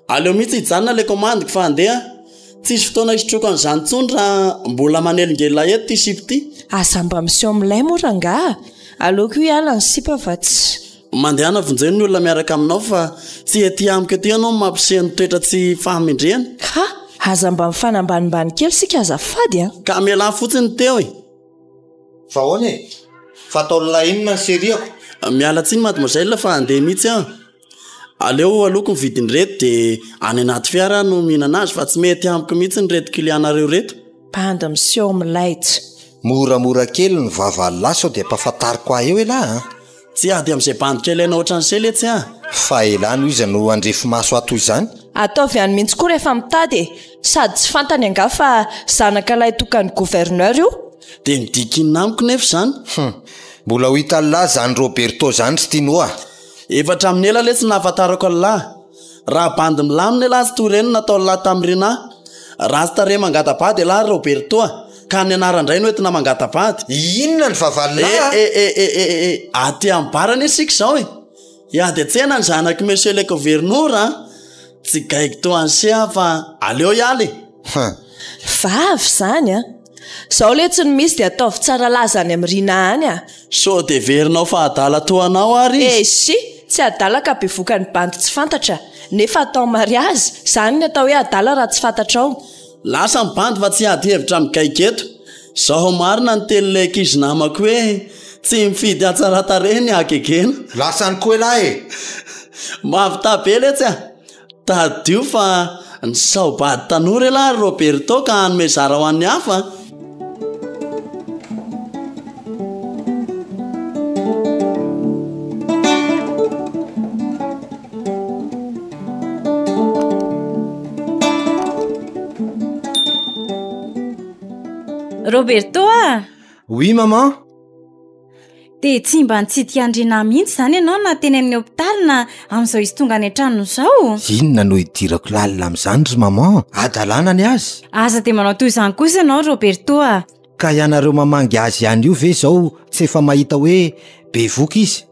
aleo mihitsy hijanona ilay commande-ko fa handeha aho. Tsisy fotoana hisotroako an'izany intsony raha mbola manelingelina eto ity sipa ity. Aza mba miseho milay moa rangaha. Aleoko hiala ny sipa fa tsy. Mandehana vonjeo ny olona miaraka aminao fa tsy ety amiko ety ianao no mampiseho ny toetra tsy fahamendrehana. Ka! Aza mba mifanambanimbany kely isika azafady a! Ka mialà fotsiny teo e! Fa ahoana e? Fa ataon'lah inona ny seriako? Miala tsiny mademoiselle fa handeha mihitsy aho. Aleo aloako ny vidin'ireto dia any anaty fiara aho no mihinana azy fa tsy mety amiko mihitsy ireto client-nareo ireto. Bandy miseho milay tsy. Moramora kely ny vavan'lah sao dia ampahafantariko ahy eo elah a! Tsy ady amin'izay bandy kely hainao ohatran'ise letsy a! Fa elah no iza no handrefy maso ahy toy izany? Ataovy any mihitsy koa rehefa mitady e! Sady tsy fantany angaha fa zanaka lahitokan'ny gouverneur io? Dia midika inona amiko nefa izany? Hum! Mbola ho hitan'lah izany Roberto izany ry Tino a! Efa hatramin'ny ela letsy no nahafantarako an'lah! Raha bandy milamina elah tsy toy ireny nataon'lah tamin'i Rinah! Ratsy tarehy mangata-bady elah ry Roberto a! Ka ny anaran-dray no entina mangata-bady. Inona ny vavalona a? Eh eh eh eh eh eh, aty amin'ny bar anie isika izao e! Hiady an-tsena ny zanak'i Monsieur le Gouverneur a! Tsy gaigy toa an'se aho fa aleo hiala e! Hum. Vavy izany an! Izao letsy no misy dia ataovy tsara laza any amin'i Rina any a! Sao dia heverinao fa adala toa anao ary izy? Eisy! Tsy adala ka bevoka ny bandy tsy fantatra, nefa atao mariazy, izany ny atao hoe adala raha tsy fantatrao. Lasa ny bandy fa tsy hiady hevitra amin'ny gaigy eto. Zao marina ny tenin'ilay ankizy namako hoe tsy mifidy hatsaran-tarehy ny hagegena. Lasa any koa elah e! Mahavità be letsy a! Tadidio fa nisao-bady tanora ialahy ry Roberto ka hanome zara ho an'ny hafa a! Roberto a! Oui maman! Dia tsy mba nitsidika an'i Rinah mihitsy izany ianao na teny amin'ny hopitaly na amin'izao izy tonga any an-tranony izao? Inona no hidirako lalina amin'izany ry maman? Hadalana ny azy! Aza dia manao toy izany kosa ianao Roberto a! Ka ianareo mamangy azy ihany io ve izao tsy efa mahita hoe bevoka izy?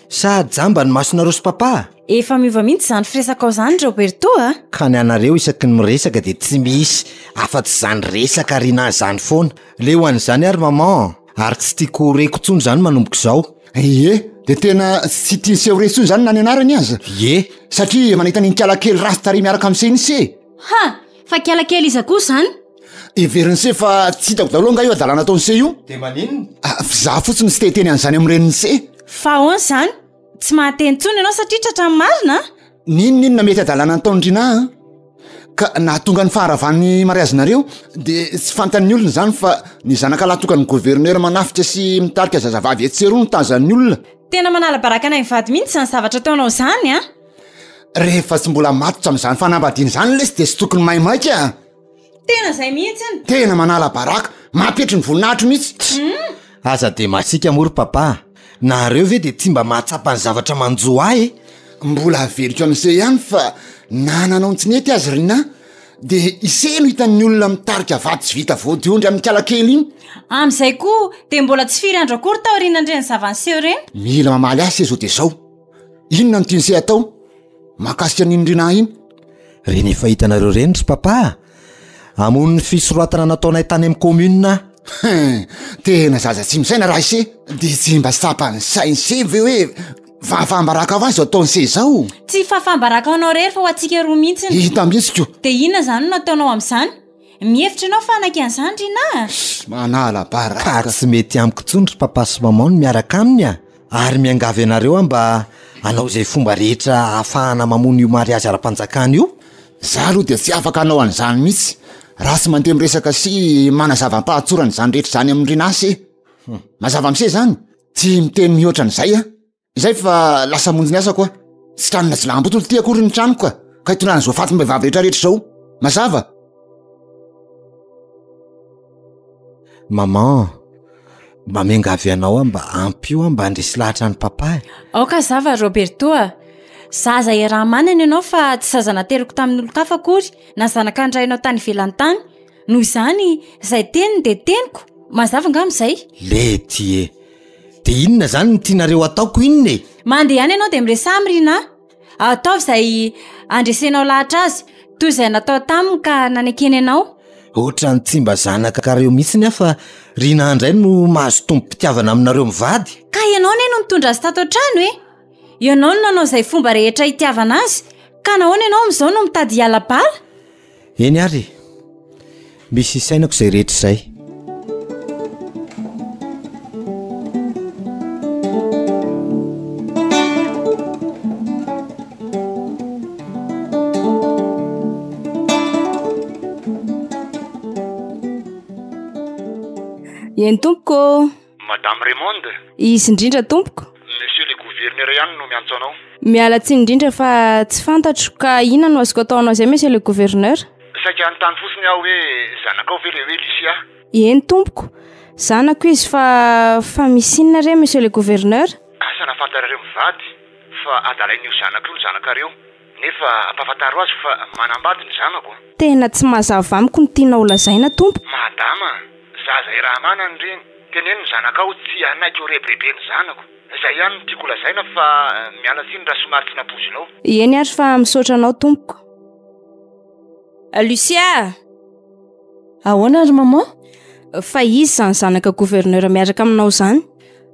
Sa jamba ny masonareo sy papa? Efa miova mihitsy izany firesakao izany Roberto a! Ka ny anareo isaky ny miresaka dia tsy misy afa-tsy izany resaka Rinah izany foana. Leo an'izany ary maman ary tsy tiako ho reko intsony izany manomboka izao. Ie, dia tena tsy tian'i se ho re intsony izany na ny anarany aza. Ie. Satria efa nahita an'iny kiala kely ratsy tarehy miaraka amin'i se iny se. Ha! Fa kiala kely iza kosa izany? Heverin'i se fa tsy hitako daholo angaha io hadalana ataon'i se io? Dia maninona? Ah, f'izaho fotsiny tsy te hiteny an'izany amin'ny renin'i se. Fa ahoana izany? Tsy mahateny intsony ianao satria tratran'ny marina a? N'inon'inona mety hadalana nataon'i Rinah an! Ka nahatonga ny faharavan'ny mariazinareo dia tsy fantan'ny olona izany fa ny zanaka lahy tokan'ny gouverneur manafika sy mitarika zazavavy etsy sy eroa no tazan'ny olona. Tena manala baraka anay mivady mihitsy izany zavatra ataonao izany an! Rehefa tsy mbola matotra amin'izany fanambadiana izany lesy dia tsy tokony maimaika a! Tena izay mihitsy iny! Tena manala baraka, mampetry ny voninahitro mihitsy. Aza dia masiaka moa ry papa a! Nareo ve dia tsy mba mahatsapa ny zavatra manjo ahy e? Mbola averiko amin'ise ihany fa na nanao ny tsy nety azy Rinah dia ise no hitan'ny olona mitarika vady tsy vita vodiondry amin'ny kalakely iny. Amin'izay koa dia mbola tsy firy andro akory taorian'ireny zava-niseho ireny. Mila mamaly ahy se zao dia zao. Inona no tian'ise atao mahakasika an'iny Rinah iny? Reny efa hitanareo reny ry papa a! Hamono ny fisoratana nataonay tany amin'ny commune aho. Hein! Tena zaza tsy misaina raha ise! Dia tsy mba tsapan'ny sain'ise ve hoe fahafaham-baraka ho azy izao ataon'ise izao? Tsy fahafaham-baraka ho anao irery fa ho antsika roa mihitsy. Hita mihitsy ko! Dia inona izany no nataonao amin'izany? Mihevitra ianao fa hanaiky an'izany Rinah a? Manala baraka. Ka tsy mety amiko intsony ry papa sy maman ny miaraka aminy a! Ary miangavy anareo aho mba hanao izay fomba rehetra ahafahana mamono io mariazy ara-panjakana io. Za aloha dia tsy afaka hanao an'izany mihitsy raha tsy mandeha miresaka sy manazava am-pahatsorana izany rehetra izany amin'i Rinah se. Mazava am'se izany? Tsy miteny mihoatra an'izay aho. Izay fa lasa hamonjy ny asako aho. Tsy tranona jiolahim-boto ity akory ny tranoko ka, ka hitondrana izao fatim-behivavy rehetra rehetra izao. Mazava? Maman, mba miangavy anao aho mba ampio aho mba handresy lahatra an'i papa e. Aoka hazava ry Roberto a! Zaza iaraha-manana ianao fa tsy zaza naterako tamin'olon-kafa akory na zanaka nirahinao tany ivelany tany. Noho izany, izay teniny dia teniko. Mazava angamba izay? Lety e! Dia inona izany no tianareo ataoko inona e? Mandeha ihany ianao dia miresaha amin'i Rinah. Ataovy izay handresenao lahatra azy, toy izay natao taminy ka nanekeny anao. Ohatran'ny tsy mba zanakareo mihitsiny aho fa Rinah indray no mahazo tombom-pitiavana aminareo mivady. Ka ianao anie no nitondra azy tato an-trano e! Ianao no nanao izay fomba rehetra hitiavana azy, ka nahoana ianao amin'izao no mitady hiala bala? Eny ary e! Misy isainako izay rehetra izay. Eny tompoko ô! Madame Raymonde? Izy indrindra tompoko. Monsieur le gouverneur ihany no miantso anao. Miala tsiny indrindra fa tsy fantatro ka inona no azoko atao anao izay monsieur le gouverneur? Saika hanontany fotsiny aho hoe zanakao ve ilay hoe Lucia? Eny tompoko, zanako izy fa fa misy inona re monsieur le gouverneur? Asa na fantarareo mivady fa adalain'io zanako io ny zanakareo nefa ampahafantaro azy fa manambady ny zanako a! Tena tsy mazava amiko ny tianao holazaina tompoko. Madama, zaza iraha-manana ireny, teneno ny zanakao tsy hanaiky ho rebireben'ny zanako. Izay ihany no tiako holazaina fa miala tsiny raha somary tsy nampoizinao. Eny ary fa misaotra anao tompoko. Lucia! Ahoana ry maman? Fa iza izany zanaka gouverneur miaraka aminao izany?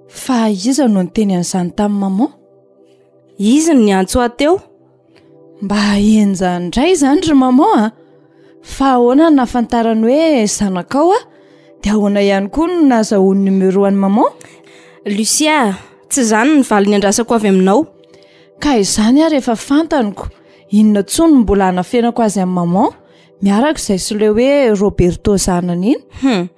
Fa iza no niteny an'izany tamin'i maman? Izy no niantso ahy teo. Mba henjana indray izany ry maman a! Fa ahoana no nahafantarany hoe zanakao aho? Dia ahoana ihany koa no nahazahoany numéro an'i maman? Lucia, tsy izany ny valiny andrasako avy aminao. Ka izany ary efa fantany ko! Inona intsony no mbola hanafenako azy amin'i maman? Miaraka izay sy ilay hoe Roberto zanany iny. Hum!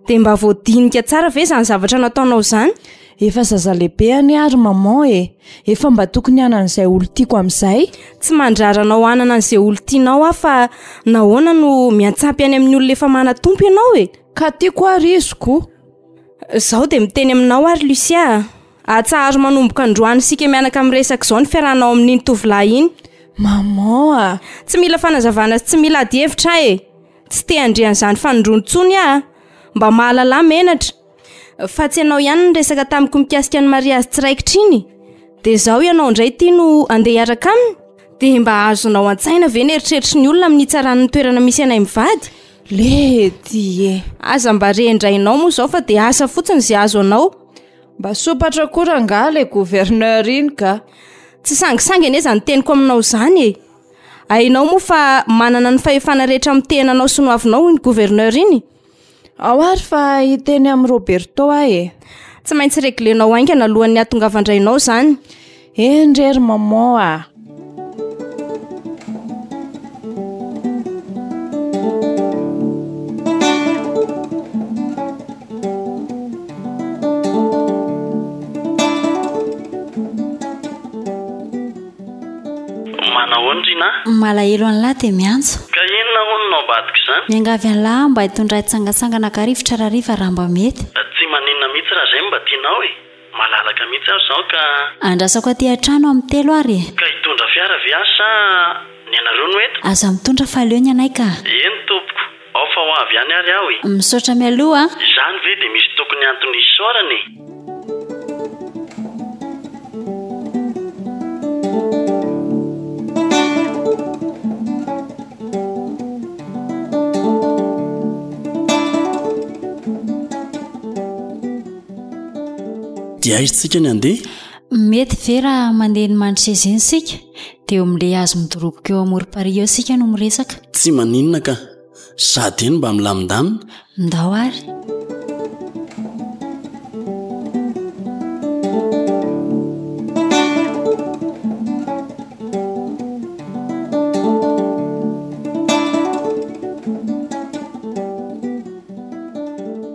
Dia mba voadinika tsara ve izany zavatra nataonao izany? Efa zaza lehibe anie ary maman e! Efa mba tokony hanana izay olon-tiako amin'izay. Tsy mandrara anao hanana an'izay olon-tianao aho fa nahoana no miantsampy any amin'ny olona efa manan-tompo ianao e? Ka tiako ary izy ko! Izao dia miteny aminao ary Lucia a! Atsaharo manomboka androany isika mianaka miresaka izao ny fiarahanao amin'iny tovolahy iny. Maman a! Tsy mila fanazavana sy tsy mila adihevitra aho e! Tsy te handre an'izany fanindroany intsony aho a! Mba mahalalà menatra. Fa tsy ianao ihany niresaka tamiko mikasika ny mariazy tsy raikitra iny? Dia izao ianao indray ity no andeha hiaraka aminy? Dia mba azonao an-tsaina ve ny eritreritry ny olona amin'ny hitsarany ny toerana misy anay mivady? Lety e! Aza mba rehin-drainao moa izao fa dia asa fotsiny izay azo anao. Mba sompatra koa rangaha ilay gouverneur iny ka! Tsy sangisangy anie izany teniko aminao izany e! Hainao moa fa manana ny fahefana rehetra amin'ny tenanao sy ny hoavinao iny gouverneur iny? Ao ary fa hiteny amin'i Roberto aho e! Tsy maintsy reglenao haingana alohan'ny hahatongavan-drainao izany. Eny re ry maman a! Manahoana Rinah? Malahelo an'lah dia miantso. Ka inona hono no ambadika izany? Miangavy an'lah aho mba hitondra ahy hitsangantsangana haka rivotra rahariva raha mba mety. Tsy maninona mihitsy raha izay no mba tianao e! Malalaka mihitsy aho izao ka. Andrasako aty an-trano amin'ny telo ary e! Ka hitondra fiara ve aho sa ny anareo no eto? Aza mitondra fa aleo ny anay ka. Eny tompoko, ao fa ho avy ihany ary aho e! Misaotra mialoha a! Izany ve dia misy tokony antony hisaorana e? Dia aiza tsika ny handeha? Mety ve raha mandeha eny Mandroseza eny isika? Dia eo amin'ilay hazo midoroboka eo amorom-parihy eo isika no miresaka. Tsy maninona ka. Sady eny mba milamindamina. Ndao ary.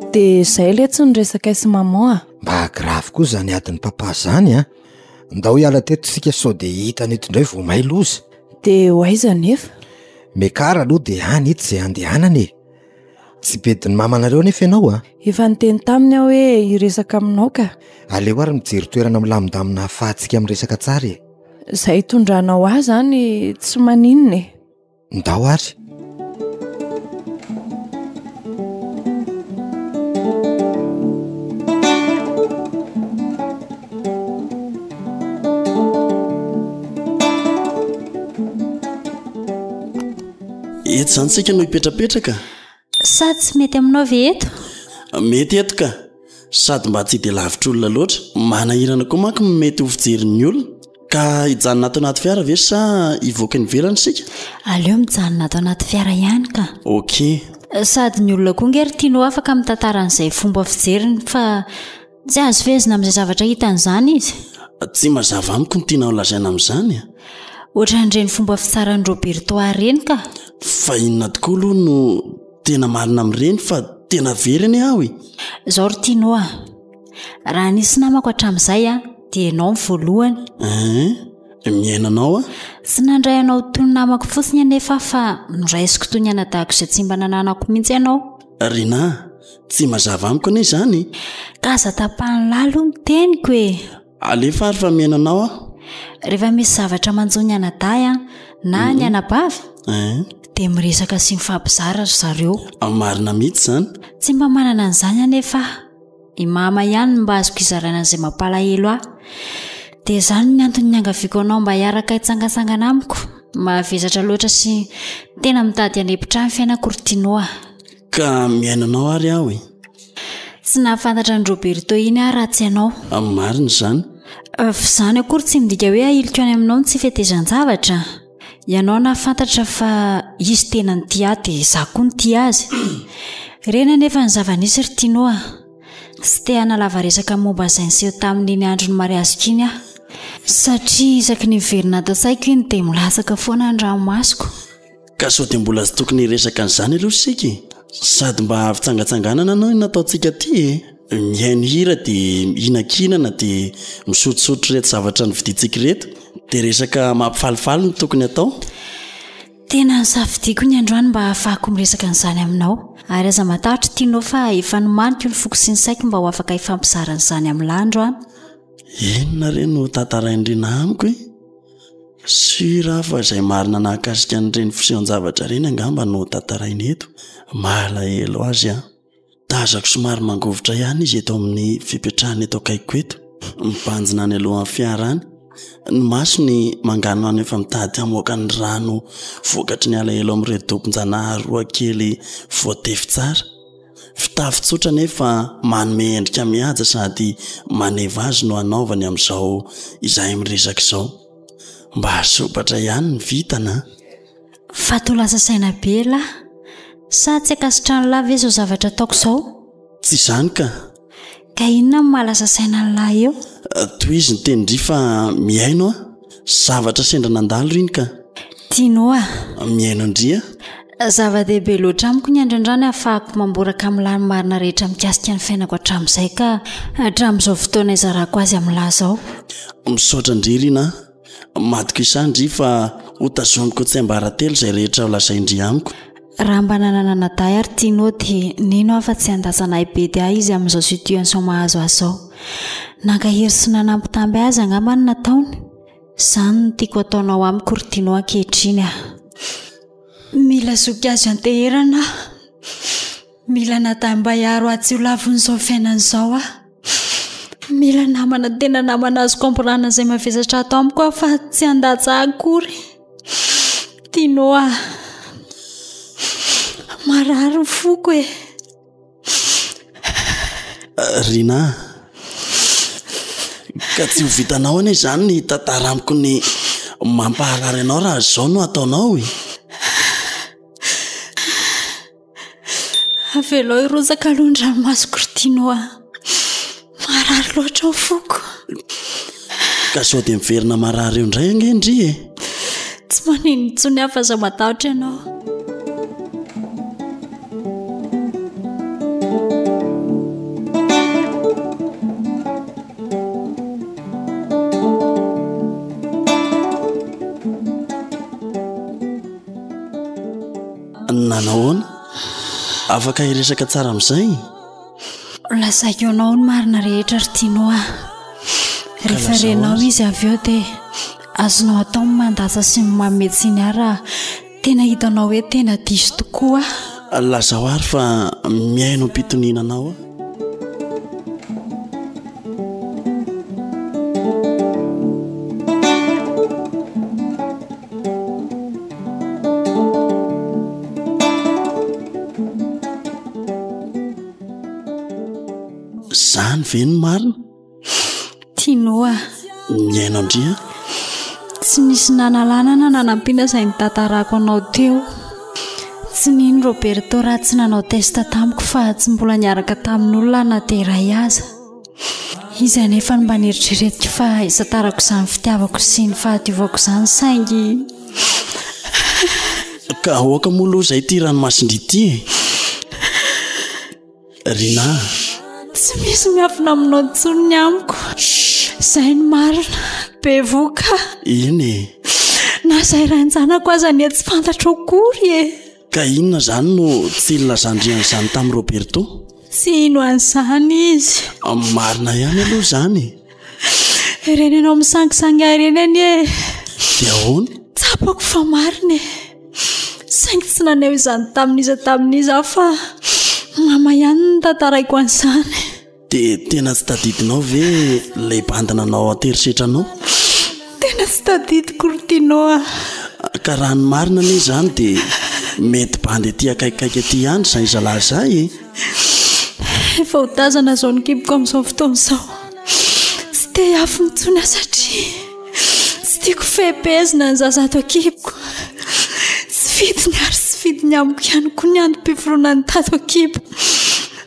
Dia izay letsy ny resakay sy maman a. Mba grave koa zany adin'i papa zany an! Ndao hiala teto isika sao dia hitany eto indray vao may loza. Dia ho aiza anefa? Mekara aloha dia any ito izay andehanana e! Tsy bedin'ny mamanareo anefa ianao a! Efa niteny taminy aho hoe hiresaka aminao ka. Aleo ary mijery toerana milamindamina ahafahantsika miresaka tsara e! Izay hitondranao ahy izany tsy maninona e! Ndao ary. Eto izany tsika no hipetrapetraka? Sa tsy mety aminao ve eto? Mety eto ka. Sady mba tsy dia lavitra olona loatra. Manahirana koa manko ny mety ho fijerin'ny olona. Ka hijanona ato anaty fiara ve sa hivoaka eny ivelany isika? Aleo mijanona ato anaty fiara ihany ka. Ok. Sady ny olona koa nge ry Tino afaka mitantara an'izay fomba fijeriny fa tsy azo fehezina amin'izay zavatra hitany izany izy. Tsy mazava amiko ny tianao lazaina amin'izany a. Ohatran'ireny fomba fitsaran'i Roberto ahy ireny ka. Fa inona tokoa aloha no tena marina amin'ireny fa tena very anie aho e. Izao ry Tino a. Raha nisy namako hatramin'izay a, dia ianao no voalohany. Hein? Mihaino anao aho. Tsy nandray anao toy ny namako fotsiny anefa aho fa noraisiko toy ny anadahiko izay tsy mba nananako mihitsy ianao. Rinah, tsy mazava amiko anie izany e. Ka aza tapahan'ny lahy aloha ny teniko e. Alefa ary fa mihaino anao aho. Rehefa misy zavatra manjo ny anadahy an, na ny anabavy, Hein? dia miresaka sy mifampizara ry zareo. Marina mihitsy izany. Tsy mba manana an'izany anefa aho. I mama ihany no mba azoko izaraina an'izay mampalahelo ahy. Dia izany ny antony niangaviako anao mba hiaraka hitsangantsangana amiko. Mavesatra loatra sy tena mitady hanempotra ahy ny fiainako ry Tino a. Ka mihaino anao ary aho e. Tsy nahafantatra an'i Roberto iny aho raha tsy ianao. Marina izany. F'izany akory tsy midika hoe ahiliko any aminao ny tsy fetezan-javatra. Ianao nahafantatra fa izy tena nitia ahy dia izaho koa nitia azy. Ireny anefa ny zava-nisy ry Tino a. Tsy te hanalava resaka momba izay niseho tamin'iny andron'ny mariaziko iny aho. Satria isaky ny miverina ato an-tsaiko iny dia milatsaka foana ny ranomasoko. Ka sao dia mbola tsy tokony hiresaka an'izany aloha isika e? Sady mba fitsangatsanganana no nataontsika aty e! Mihaino hira dia mihinankinana dia misotrosotro ireto zavatra novidiantsika ireto. Dia resaka mampifalifaly no tokony atao. Tena nosafidiako ny androany mba hahafahako miresaka an'izany aminao. Ary aza matahotra Tino fa efa nomaniko ny foko sy ny saiko mba ho afaka hifampizara an'izany amin'lah androany. Inona re no tantarain'i Rina amiko e? Sûr aho fa izay marina nahakasika an'ireny fisehon-javatra ireny angamba no tantarainy eto. Malahelo azy aho. Tazako somary mangovitra ihany izy eto amin'ny fipetrahany eto akaikiko eto, mibanjina any alohan'ny fiara any. Ny masony manganohano efa mitady hamoaka ny rano vokatry ny alahelo amin'ireo dobon-janahary roa kely voatefy tsara. Fitafy tsotra nefa manome endrika mihaja sady maneva azy no anaovany amin'izao izahay miresaka izao. Mba sompatra ihany ny vintana an! Fa toa lasa saina be elah. Sa tsy ankasitrahan'lah ve izao zavatra ataoko izao? Tsy izany ka. Ka inona no maha lasa saina an'lah eo? Tohizo ny tenin-dry fa mihaino aho. Zavatra sendra nandalo ry iny ka. Tino a. Mihaino an-dry a. Zava-dehibe loatra amiko ny andrandrany ahafahako mamboraka amin'lah ny marina rehetra mikasika ny fiainako hatramin'izay ka hatramin'izao fotoana izarako azy amin'lah izao. Misaotra an-dry Rina a. Matokisa an-dry fa ho tazoniko tsiambaratelo izay rehetra ho lazain-dry amiko. Raha mba nanana anadahy ary Tino dia nino aho fa tsy handatsa na hibedy ahy izy amin'izao situation mahazo ahy izao. Nankahery sy nanambitamby ahy aza angamba no nataony. Izany no tiako hataonao amiko ry Tino ankehitriny ah. Mila zoky azo ianteherana aho. Mila anadahy mba hiaro ahy tsy ho lavon'izao fiainana izao aho. Mila namana tena namana azoko amborahana izay mavesatra ato amiko aho fa tsy handatsa ahy akory. Tino ah. Marary ny foko e. Rina, ka tsy ho vitanao anie izany ny hitantara amiko ny mampaharary anao raha izao no ataonao e. Avelao hirotsaka aloha ny ranomasoko ry Tino a. Marary loatra ny foko. Ka sao dia miverina marary eo indray ange ndry e. Tsy maninona intsony aho fa aza matahotra ianao. Nanahoana? Afaka hiresaka tsara amin'izay? Lazaiko anao ny marina rehetra ry Tino a. Rehefa renao izy avy eo dia azonao atao ny mandatsa sy ny manome tsiny ahy raha tena hitanao hoe tena diso tokoa aho. Lazao ary fa mihaino am-pitoniana anao aho. Zany ve no marina? Tino a. Mihaino an-dry a. Tsy nisy nanalana na nanampiana izay nitantarako anao teo. Tsy nino Roberto raha tsy nanao test tamiko fa tsy mbola niaraka tamin'olona na dia iray aza. Izy anefa no mba neritreretiko fa hisantarako izany fitiavako sy ny fahadiovako izany saingy. Ka aoka moa aloha izay ity ranomasin-dry ity e! Rinah a! Tsy misy miafina aminao intsony ny amiko. Izay no marina. Bevohoka. Eny e! Na izay rain-janako aza anie tsy fantatro akory e! Ka inona izany no tsy nilazan-dry an'izany tamin'i Roberto? Tsy hino an'izany izy. Marina ihany aloha izany e. Ireny ianao misangisangy ahy ireny anie e. Dia ahoana? Tsapako fa marina e. Saingy tsy naneho izany tamin'iza tamin'iza aho fa mama ihany no notantaraiko an'izany. Dia tena tsy tadidinao ve ilay bandy nanao an-terisetra anao? Tena tsy tadidiko ry Tino a! Ka raha ny marina anie izany dia mety bandy aty akaikikaiky aty ihany izay zalahy izay e! Efa ho tazana izao ny kiboko amin'izao fotoana izao. Tsy te hiafina intsony aho satria tsy tiako fehipehezina ny zaza ato an-kiboko. Tsy fidiny ary tsy fidiny amiko ihany koa ny antom-piforonan'ny tato an-kibo.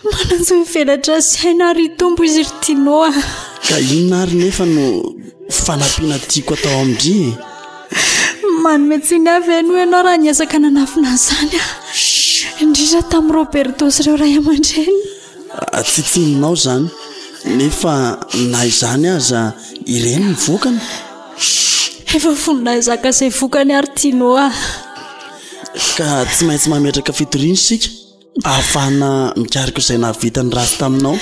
Manan-jo hivelatra sy haina ary hitombo izy ry Tino a! Ka inona ary nefa no fanampiana tiako atao amin-dry e. Manome tsiny ahy ve no ianao raha niezaka nanafina an'izany aho? Indrindra tamin'i Roberto sy ireo ray aman-dreniny. Ah, tsy tsininao izany, nefa na izany aza ireny ny vokany. Efa vonona hizaka izay vokany ary Tino ah. Ka tsy maintsy mametraka fitoriana isika. Ahafahana mikaroka izay nahavita ny ratsy taminao.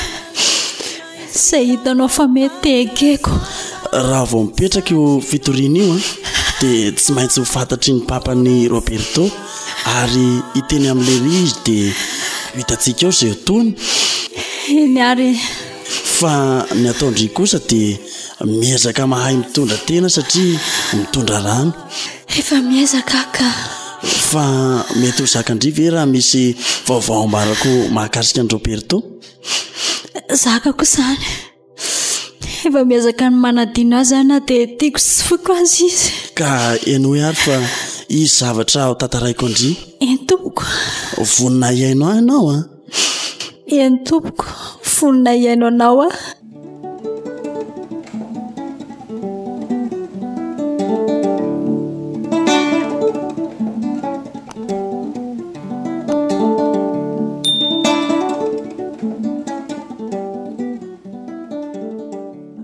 Izay hitanao fa mety dia ekeko. Raha vao mipetraka io fitoriana io an, dia tsy maintsy ho fantatry ny papan'i Roberto ary hiteny amin'i Lery izy dia ho hitantsika eo izay ho tohiny. Eny ary e. Fa ny ataon-dry kosa dia miezaka mahay mitondra tena satria mitondra rano. Efa miezaka aho ka. Fa mety ho zakan-dry ve raha misy vaovao ambarako mahakasika an'i Roberto? Zakako izany. Efa miezaka ny manadino azy aho na dia tiako sy tsy foiko aza izy. Ka henoy ary fa hisy zavatra ho tantaraiko an-dry. Eny tompoko. Vonona hihaino ahy ianao an? Eny tompoko, vonona hihaino anao aho.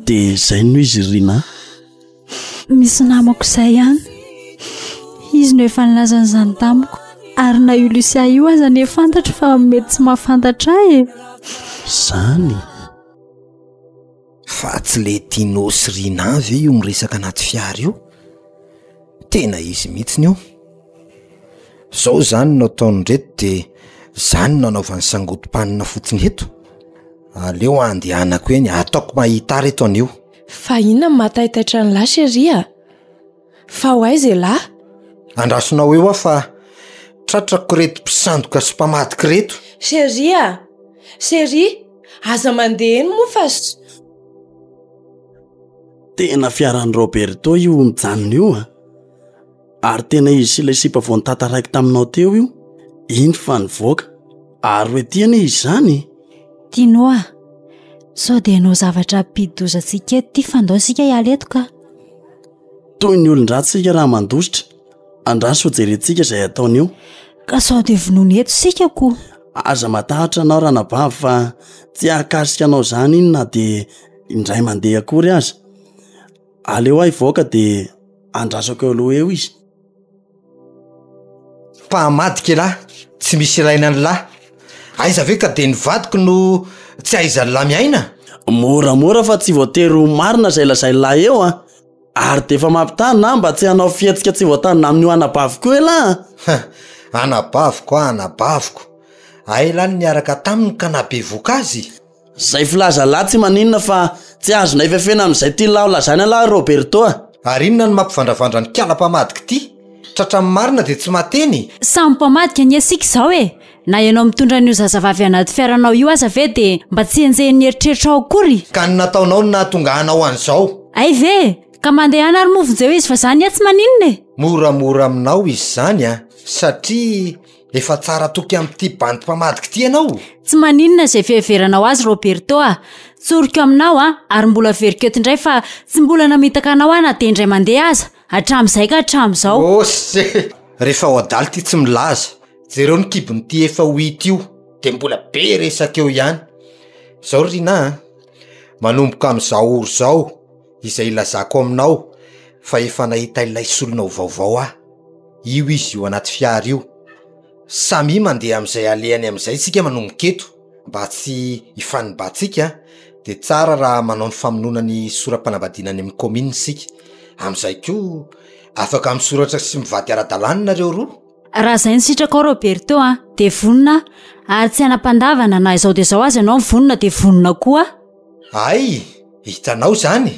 Dia izay no izy ry Rinah. Misy namako izay ihany. Izy no efa nilaza an'izany tamiko. Ary na io Lucia io aza anie fantatro fa mety tsy mahafantatra ahy e. Zany? Fa tsy le Tino sy Rinah ve io miresaka anaty fiara io? Tena izy mihitsiny io. Zao zany no ataon'ireto de zany no anaovany sangodim-panina fotsiny eto? Aleo andehanako eny, ataoko mahita ahy reto anio. Fa inona no mahataitaitra an'lah chérie a? Fa ho aiza elah? Andrasonao eo aho fa tratrako ireto mpisandoka sy mpamadika ireto. Chérie a! Chérie! Aza mandeha eny moa fa. Tena fiaran'i Roberto io mijanona io a! Ary tena izy sy ilay sipa vao notantaraiko taminao teo io, iny fa nivoaka. Ary ho ety anie izy izany e! Tino a! Sao dia hanao zavatra hampidi-doza antsika eto ity fa ndao isika hiala eto ka! Toy ny olon-dratsy isika raha mandositra. Andraso hojerentsika izay ataony eo. Ka sao dia vonoiny eto isika ko! Aza matahotra anao ranabavy fa tsy hahakasika anao izany iny na dia indray mandeha akory aza. Aleo aho hivoaka dia andrasako eo aloha eo izy. Mpamadika elah, tsy misy ilaina an'lah. Aiza ve ka dia ny vadiko no tsy ahaizan'lah miaina? Moramora fa tsy voatery ho marina izay lazain'lah eo an! Ary dia efa mampitandrina aho mba tsy hanao fihetsika tsy voatandrina amin'io anabaviko io elah an! Huh! Anabaviko ah, anabaviko! Hay elah no niaraka taminy ka nahabevoka azy? Zay filaza lahy tsy maninona fa tsy azonay fefena amin'izay tian'i lahy ho lazaina lahy Roberto a! Ary inona no mampivandravandra ny kala mpamadika ity? Tratran'ny marina dia tsy mahateny? Samy mpamadika anie isika izao e! Na ianao mitondra an'io zazavavy anaty fiaranao io aza ve dia mba tsy enjehin'ny eritreritrao akory? Ka ny nataonao no nahatonga anao an'izao. Hay ve e! Ka mandehana ary moa vonjeo izy fa za anie tsy maninona e! Moramora aminao izy izany an! Satria Efa tsara toky amin'ity bandy mpamadika ity ianao? Tsy maninona izay fiheveranao azy Roberto a! Tsoriko aminao a, ary mbola averiko eto indray fa tsy mbola namitaka anao aho na dia indray mandeha aza, hatramin'izay ka hatramin'izao. Ose! Rehefa ao adala ity tsy milaza. Jereo ny kibon'ity efa ho hita io, dia mbola be resaka eo ihany. Izao ry Rinah a, manomboka amin'izao ora izao, izay ilazako aminao fa efa nahita ilay solonao vaovao aho. Io izy io anaty fiara io. Samia mandeha amin'izay alehany amin'izay isika manomboka eto mba tsy hifanimbantsika dia tsara raha manao ny famonoana ny sora-panambadiana any amin'ny kaominina isika. Amin'izay koa afaka misoratra sy mivady ara-dalàna nareo roa. Raha izay no sitrakao Roberto a, dia vonona aho. Ary tsy hanam-pandavana na izao dia izao aza ianao vonona dia vonona koa aho. Hay! Hitanao izany?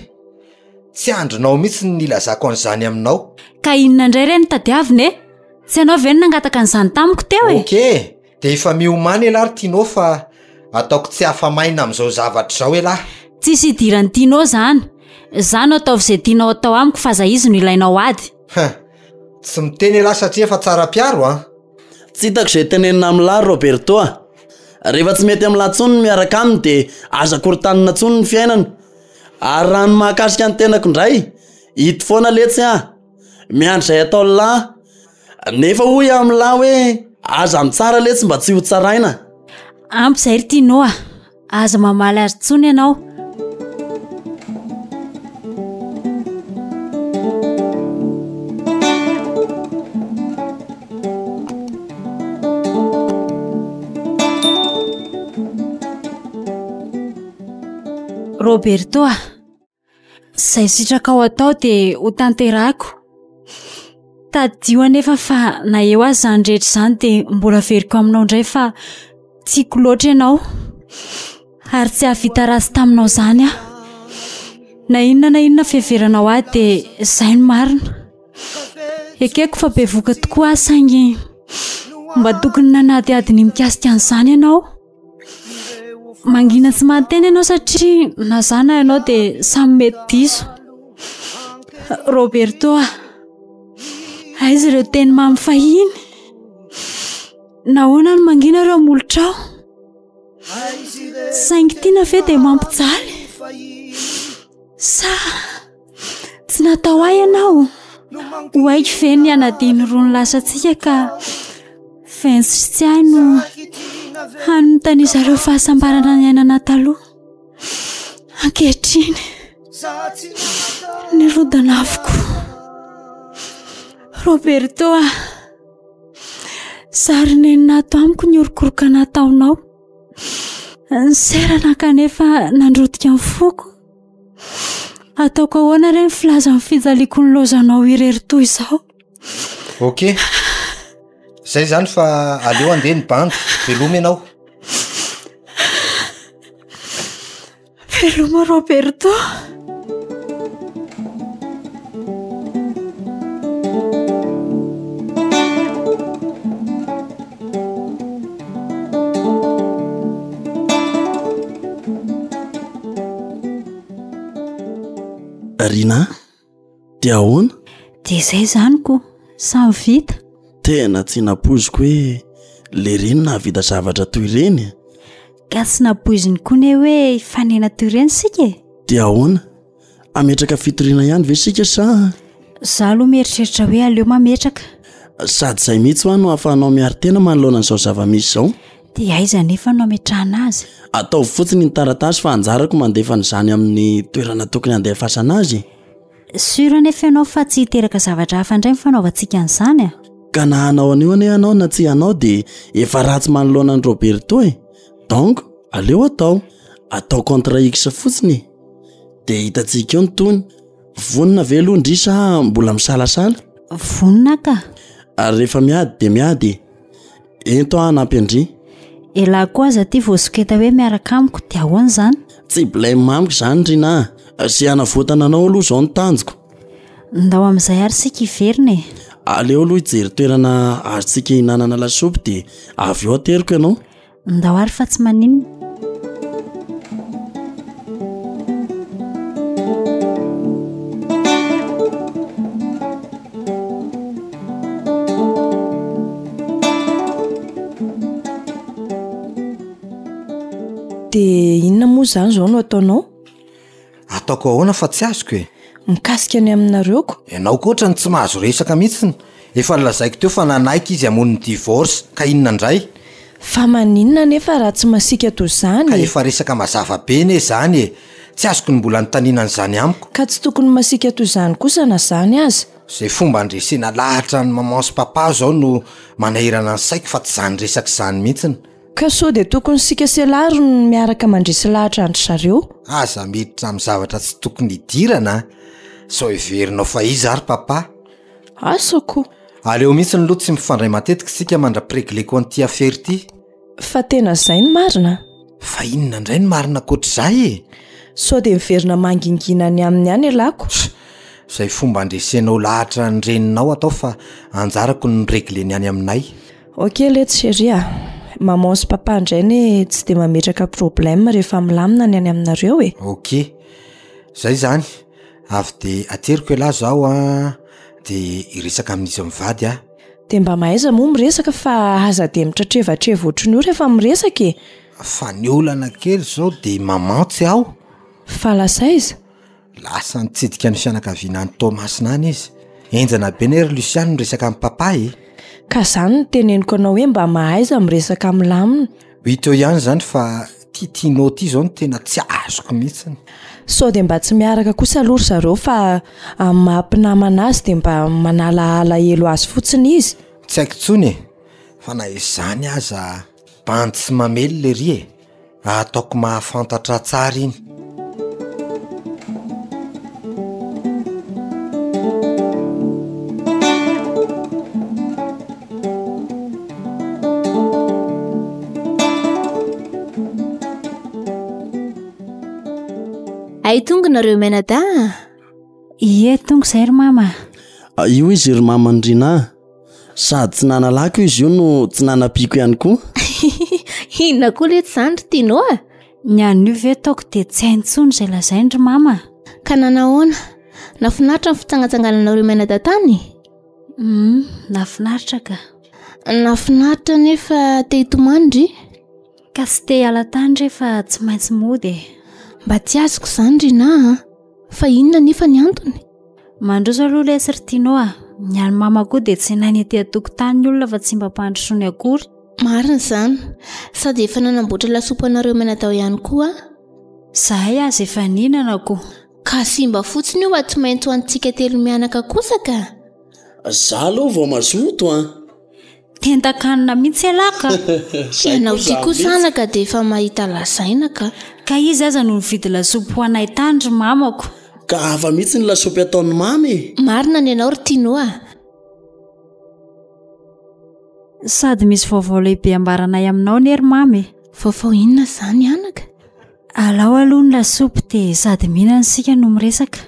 Tsy andrinao mihitsy ny nilazako an'izany aminao. Ka inona indray re no tadiavina e? Tsy ianao ve no nangataka an'izany tamiko teo e? Ok, dia efa miomàna ialahy ry Tino fa ataoko tsy afa-maina amin'izao zavatra izao ialahy. Tsisy idiran'i Tino izany. Izaho no ataovy izay tianao atao amiko fa aza izy no ilainao ady. Huh! Tsy miteny ialahy satria efa tsara mpiaro an! Tsy hitako izay tenenina amin'lah ry Roberto a! Rehefa tsy mety amin'lah intsony ny miaraka aminy dia aza korontanina intsony ny fiainana. Ary raha ny mahakasika ny tenako indray, ito foana letsy an! Miandry izay ataon'ny lahy. Nefa hoy aho amin'ny lahy hoe, aza mitsara letsy mba tsy ho tsaraina. Ampy izay ry Tino a! Aza mamaly azy intsony ianao. Roberto a! Izay sitrakao atao dia ho tanterahiko. Tadidio anefa fa na eo aza izany rehetra izany dia mbola averiko aminao indray fa tiako loatra ianao ary tsy hahavita ratsy taminao izany aho. Na inona na inona fiheveranao ahy dia izay no marina. Ekeko fa bevoka tokoa aho saingy mba tokony nanadihady ny mikasika an'izany ianao. Mangina tsy mahateny ianao satria na za na ianao dia samy mety diso. Roberto a! Aiza ireo teny mamy fahiny? Nahoana no mangina ireo molotrao? Saingy tiana ve dia mampijaly? Sa tsy natao ahy ianao? Ho haiko ve ny hanadino irony lasantsika ka ventsy sy tsy ahy no hany mitanisa ireo fahasambarana niainana taloha. Ankehitriny, nirodana avokoa. Roberto a! Zary nenina ato amiko ny orokoroka nataonao. Niserana kanefa nandrotika ny foko. Ataoko ahoana re ny filaza ny fijaliako ny lozanao irery toy izao? Ok. Zay zany fa aleo andeha ny bandy. Veloma ianao. Veloma Roberto. Rinah, dia ahoana? Dia izay izany ko, samy vita. Tena tsy nampoiziko hoe lery no nahavita zavatra toy ireny. Ka tsy nampoiziny koa ne hoe hifanena toy ireny isika e. Dia ahoana? Hametraka fitoriana ihany ve isika sa? Za aloha mieritreritra hoe aleo mametraka. Sady izay mihitsy hoa no ahafahanao miaro tena manoloana an'izao zava-misy izao. Dia aiza anefa no ametrahana azy? Ataovy fotsiny ny taratasy fa anjarako mandefa an'izany amin'ny toerana tokony handefasana azy e. Sûr anefa ianao fa tsy hiteraka zavatra hafa indray ny fanaovantsika an'izany a? Ka na hanao an'io anie ianao na tsy hanao dia efa ratsy manoloana an'i Roberto e. Donc aleo atao. Atao contre X fotsiny e. Dia hitantsika eo ny tohiny. Vonona ve aloha ndry sa mbola misalasala? Vonona ka. Ary rehefa miady dia miady e. Ento aho hanampy an-dry. Elah koa aza aty voasoketa hoe miaraka amiko dia ahoana izany? Tsy blème amiko izany Rinah a. Izay hanavotana anao aloha izao ny tanjoko. Ndao amin'izay ary isika hiverina e. Aleo aloha hijery toerana azontsika hihinanana lasopy dia avy eo ateriko ianao. Ndao ary fa tsy maninona. Dia inona moa izany izao no ataonao? Ataoko ahoana fa tsy azoko e? Mikasika ny aminareo ko. Ianao koa otrany tsy mahazo resaka mihitsiny. Efa nolazaiko teo fa nanaiky izy hamono ny divorce ka inona indray? Fa maninona anefa raha tsy masiaka toy izany Ka e? efa resaka mazava be anie izany e! Tsy azoko ny mbola anontaniana an'izany amiko. Ka tsy tokony masiaka toy izany kosa na izany aza. Izay fomba handresena lahatra an'i maman sy papa izao no manahirana ny saiko fa tsy izany resaka izany mihitsiny. Ka sao dia tokony sika sy elah ry no miaraka mandresy lahatra an-dry zareo? Aza miditra amin'ny zavatra tsy tokony hidirana a! Sao heverinao fa iza ary papa? Asa ko! Aleo mihitsy aloha tsy mifandray matetika isika mandra-piregleko an'ity afera ity. Fa tena izay no marina? Fa inona indray no marina ankoatr'izay e? Sao dia miverina mangingina any aminy any elah ko? Izay fomba handresenao lahatra ny reninao atao fa anjarako ny miregle ny any aminay. Ok letsy chérie a! Maman sy papa indray anie tsy dia mametraka problème rehefa milamina ny any aminareo e! Ok, zay zany, avy de ateriko ialahy zaho an, de hiresaka amin'izy mivady aho. De mba mahaiza moa miresaka fa aza de mitratrevatreva ohatran'io rehefa miresaka e! Fa ny olana kely zao de maman tsy ao. Fa lasa aiza? Lasa nitsidika ny fianakaviana any Toamasina any izy. Henjana be anie ry Lucia ny miresaka amin'i papa e. Ka zany no teneniko anao hoe mba mahaiza miresaka milamina. Ho hita eo ihany izany fa ty Tino ty izao no tena tsy azoko mihitsiny. Sao dia mba tsy miaraka kosa aloha ry zareo fa amin'ny maha mpinamana azy dia mba manala alahelo azy fotsiny izy. Tsy haiko intsony e, fa na izany aza bandy tsy mamely lery e. Ataoko mahafantatra tsara iny. Ay tonga nareo mianadahy a! Ie, tonga izay ry mama. Io izy ry maman'i Rinah a! Sady tsy nanalako izy io no tsy nanampiako ihany koa. Inona koa letsy izany ry Tino a? Ny an'io ve taoko dia tsy hainy intsony izay lazainy ry mama a! Ka nanahoana? Nafinaritra ny fitsangatsangananareo mianadahy tany? Hum, nafinaritra ka. Nafinaritra nefa te hitomany ndry? Ka tsy te hiala tany re fa tsy maintsy mody e. Mba tsy azoko izany ry Na a! Fa inona anefa ny antony? Mandroso aloha lesy ry Tino a! Ny an'i mama koa dia tsenainy ety an-tokotany ny olona fa tsy mba ampandrosoany akory. Marina izany. Sady efa nanamboatra lasopy anareo mianadahy ihany koa aho. Izahay aza efa nihinana ko. Ka simba fotsiny io fa tsy maintsy ho antsika telo mianaka kosa ka! Za aloha vao mazoto an! Tendan-kanina mihitsy ialahy ka! Ianao ity kosa anaka dia efa mahita lazaina ka! Ka izy aza no nividy lasopy ho anay tany ry mamako. Ka hafa mihitsy ny lasopy ataon'i mama e! Marina ny anao ry Tino a! Sady misy vaovao lehibe ambaranay aminao anie ry mama e! Vaovao inona izany anaka? Alao aloha ny lasopy dia sady mihinana isika no miresaka.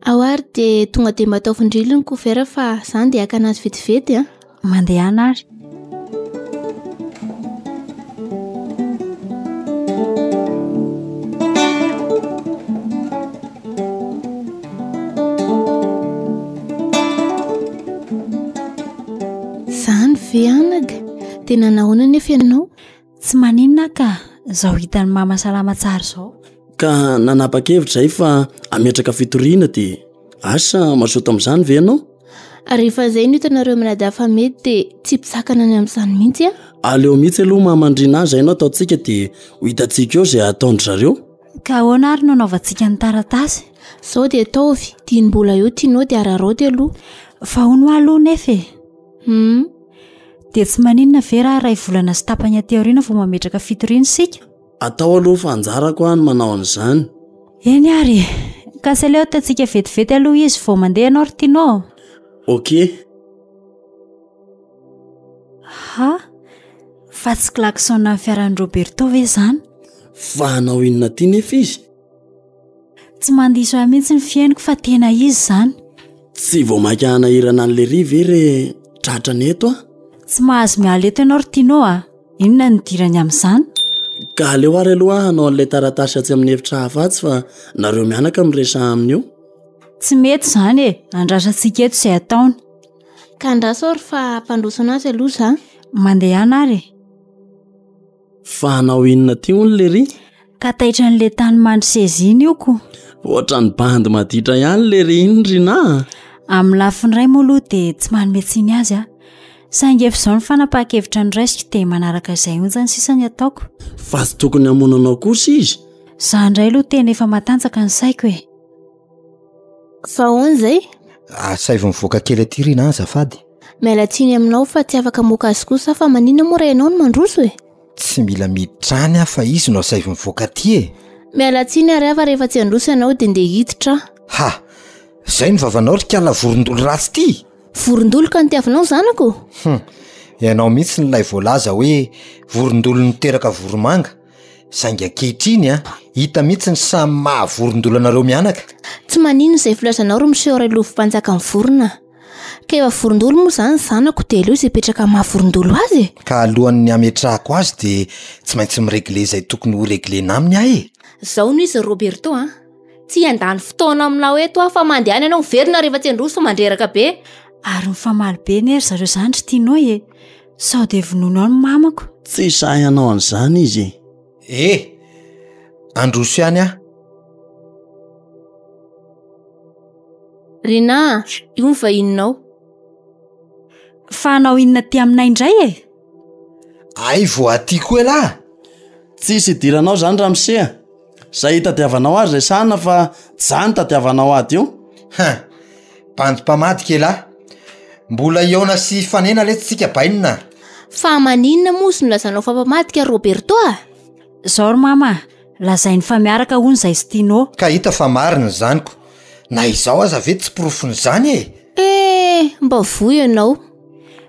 Ao ary dia tonga dia mba ataovy ndrily ny couvert fa zany dia haka anazy vetivety an. Mandehana ary. Zany ve anaka? Dia nanahoana anefa ianao? Tsy maninona aho ka, izao hitan'i mama salama tsara izao. Ka nanapa-kevitra izahay fa hametraka fitoriana dia asa mazoto amin'izany ve ianao? Rehefa izay no hitanareo mianadahy fa mety dia tsy mpisakana ny amin'izany mihitsy aho. Aleo mihitsy aloha mama Ndrinah izay no ataontsika dia ho hitantsika eo izay hataon-dry zareo. Ka ahoana ary no anaovantsika ny taratasy? Izao dia ataovy, dieny mbola eo tianao dia araraoty aloha. Fa hono hoa aloha nefa e! Hum. Dia tsy maninona ve raha iray volana sy tapany aty aoriana vao mametraka fitoriana isika? Atao aloha fa anjarako aho ny manao an'izany. Eny ary e! Ka tsy aleo ataontsika vetivety aloha izy vao mandeha ianao ry Tino? Ok. Ha? Fa tsy klaxon an'ny fiaran'i Roberto ve izany? Fa hanao inona aty nefa izy? Tsy mandiso ahy mihitsy ny fihainoko fa tena izy izany. Tsy vao mainka hanahirana an'i Lery ve re tratrany eto a? Tsy mahazo miala eto ianao ry Tino a! Inona no idirany amin'izany? Ka aleo ary aloha aho hanao an'ilay taratasy atsy amin'ny efitra hafa atsy fa nareo mianaka miresaha aminy eo. Tsy mety izany e! Andrasantsika eto izay ataony. Ka andraso ary fa hampandroso anazy aloha za. Mandehana ary e! Fa hanao inona aty hono lery? Ka taitra an'le tany mandry seza iny io ko. Ohatran'ny bandy maditra ihany lery iny ry na a. Amin'ny lafiny iray moa aloha dia tsy manome tsiny azy aho. Saingy efa izao ny fanapahan-kevitra noraisiko dia manaraka izay onjany sisa ny ataoko. Fa tsy tokony hamono anao kosa izy. Za indray aloha tena efa matanjaka ny saiko e. Fa ahoana izay? Asaivo mivoaka kely aty ry na azafady. Miala tsiny aminao fa tsy afaka moka azy kosa fa maninona moa raha ianao no mandroso e? Tsy mila miditra any aho fa izy no asaivo mivoaka aty e! Miala tsiny ary aho fa rehefa tsy handroso ianao dia ndeha hiditra aho. Ha! Izay no vavanao ry kala vorondolo ratsy ity! Vorondolo ka nitiavinao zanako? Hum! Ianao mihitsy no ilay voalaza hoe vorondolo niteraka voromanga, saingy ankehitriny an, hita mihitsy ny samy maha vorondolo anareo mianaka. Tsy maninona izay filazanao ry Miseho Railovimpanjaka ny vorona a! Ka efa vorondolo moa izany zanako dia aleo izay hipetraka amin'ny maha vorondolo azy e! Ka alohan'ny hametrahako azy dia tsy maintsy mi-regler izay tokony ho regler-na aminy aho e! Zao no izy ry Roberto a! Tsy handany fotoana aminao eto aho fa mandehana ianao miverina rehefa tsy handroso fa mandreraka be! Ary mifamaly be anie ry zareo zany ry Tino e! Sao dia vonoinao ny mamako? Tsy sahy hanao an'izany izy e! Eh! Handroso ihany aho. Rinah a, io ny vahininao. Fa hanao inona aty aminay indray e? Ay vao aty koa elah! Tsisy idiranao zany ramose a! Zay itadiavanao azy resahana fa tsy za no tadiavanao ady io. Hein! Bandy mpamadika elah! Mbola hihaona sy hifanena letsy tsika bainina a! Fa maninona moa izy no lazanao fa mpamadika ry Roberto a? Zao ry mama a! Lazainy fa miaraka hono zay sy Tino. Ka hita fa marina izany ko! Na izaho aza ve tsy porofon'izany e! Eh! Mba voa ianao.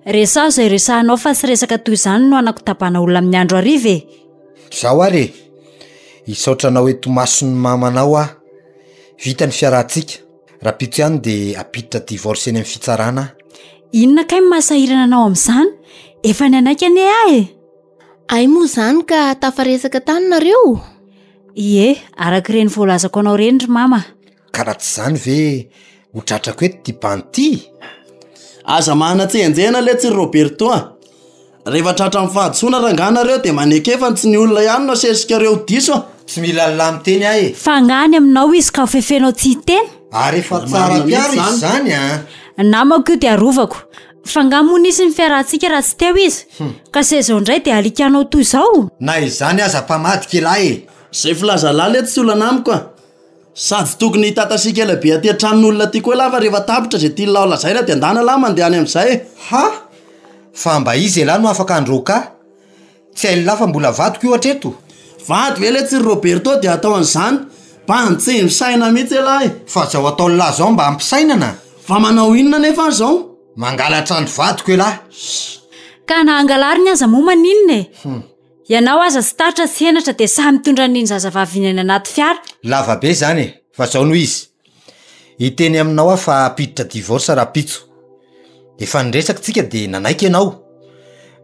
Resaho izay resahanao fa tsy resaka toy izany no hanakotabana olona amin'ny andro hariva e! Izao ary e! Hisaotra anao eto imason'ny mamanao aho. Vita ny fiarahantsika. Rahampitso ihany dia hampiditra divorce eny amin'ny fitsarana aho. Inona kay no mahasahirana anao amin'izany? Efa nanaiky anie aho e! Hay moa izany ka tafaresaka tany nareo? Ie, araka ireny voalazako anao ireny ry mama. Ka raha tsy izany ve ho tratrako eto ity bandy ity? Aza manana tsy enjehina letsy ry Roberto a! Rehefa tratran'ny fahadisoana rangahy nareo dia maneke fa tsy ny olona ihany no asesikareo ho diso a! Tsy mila an'lah miteny aho e! Fa angaha any aminao izy ka hofefenao tsy hiteny? Ary efa tsara mpiaro izy izany a! Namako io dia arovako. Fa nga moa nisy ny fiarahantsika raha tsy teo izy? Ka se izao indray dia alikanao toy izao? Na izany aza mpamadika elah e! Zay filazalahy letsy tsy olana amiko a! Sady tokony hitatasiaka ela be aty an-tranon'olona aty koa elah fa rehefa tapitra izay tian'lah ho lazaina dia andana lah mandeha any amin'izay e! Ha! Fa mba iza elah no afaka handroaka ahy? Tsy hain'lah fa mbola vadiko io hatreto? Vady ve letsy ry Roberto dia atao an'izany? Bandy tsy misaina mihitsy elah e! Fa zao ataon'lah zao mba hampisainana? Fa manao inona anefa aho zao? Mangalatra ny vadiko elah! Ka na angalariny aza moa maninona e? Ianao aza tsy taritra tsy henatra dia sahy mitondra an'iny zazavavy iny any anaty fiara. Lava be zany e! Fa zao no izy, hiteny aminao aho fa hampiditra divorce rahampitso. Efa niresaka tsika dia nanaiky ianao.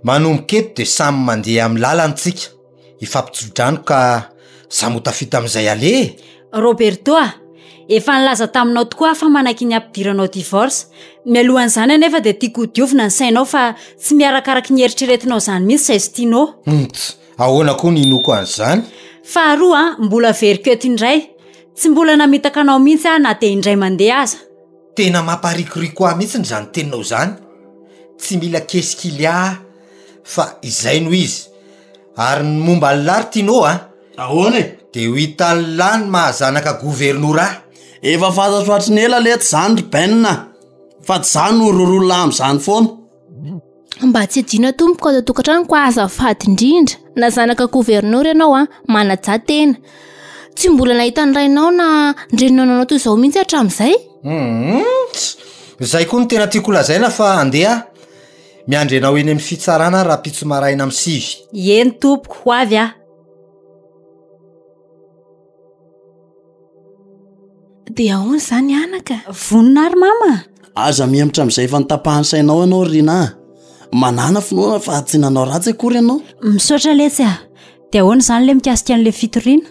Manomboka eto dia samy mandeha amin'ny lalany tsika, hifampitso-drano ka samy ho tafita amin'izay aleha e! Roberto a! Efa nilaza taminao tokoa aho fa manaiky ny hampidiranao divorce. Mialohan'izany anefa dia tiako ho diovina ny sainao fa tsy miarakaraky ny eritreretinao izany mihitsy izay sy tianao. Humpts! Ahoana koa ny hinoako an'izany? Faharoa a, mbola averiko eto indray, tsy mbola namitaka anao mihitsy aho na dia indray mandeha aza. Tena mamparikoriko ahy mihitsiny izany teninao izany. Tsy mila kesik'Ilia aho fa izay no izy. Ary ny momba an'lah ry Tino a! Ahoana e? Dia ho hitan'lah ny maha zanaka governora ahy. Efa fantatro hatry ny ela letsy izany ry Ben a! Fa tsy izaho no roroa amin'izany foana. Mba tsy adino tompoko ato an-tokantrano ko azafady indrindra na zanaka governora ianao a, manajà tena. Tsy mbola nahita ny rainao na ny reninao nanao toy izao mihitsy hatramin'izay. Humm, izay koa no tena tiako holazaina fa andeha aho. Miandry anao eny amin'ny fitsarana aho rahampitso maraina amin'ny sivy. Eny tompoko, ho avy aho. Dia ahoana izany anaka? Vonona ary mama a! Aza mihemotra amin'izay efa notapahan'ny sainao ianao ry Rinah a! Manàna finoana fa tsy nanao ratsy akory ianao. Misaotra letsy a! Dia ahoana izany ilay mikasika an'ilay fitoriana?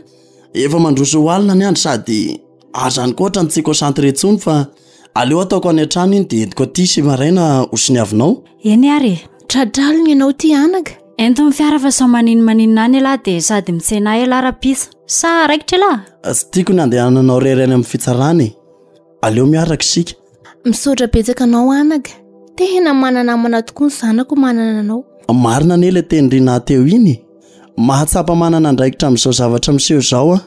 Efa mandroso ho alina ny andro sady aza any koa ohatran'ny tsy concentré intsony fa aleo ataoko any an-trano iny dia entiko aty sy maraina ho soniavinao. Eny ary e! Tratralina ianao ity anaka. Ento ny fiara fa sao maninomaninona any ialahy dia sady mitsena ahy ialahy rapitso. Sa raikitra ialahy? Tsy tiako ny handehananao irery any amin'ny fitsarana e. Aleo miaraka isika. Misaotra betsaka anao anaka. Tena mana-namana tokoa ny zanako manana anao. Marina anie ilay teny Rinah teo iny e. Mahatsapa manana andraikitra amin'izao zavatra miseho izao aho.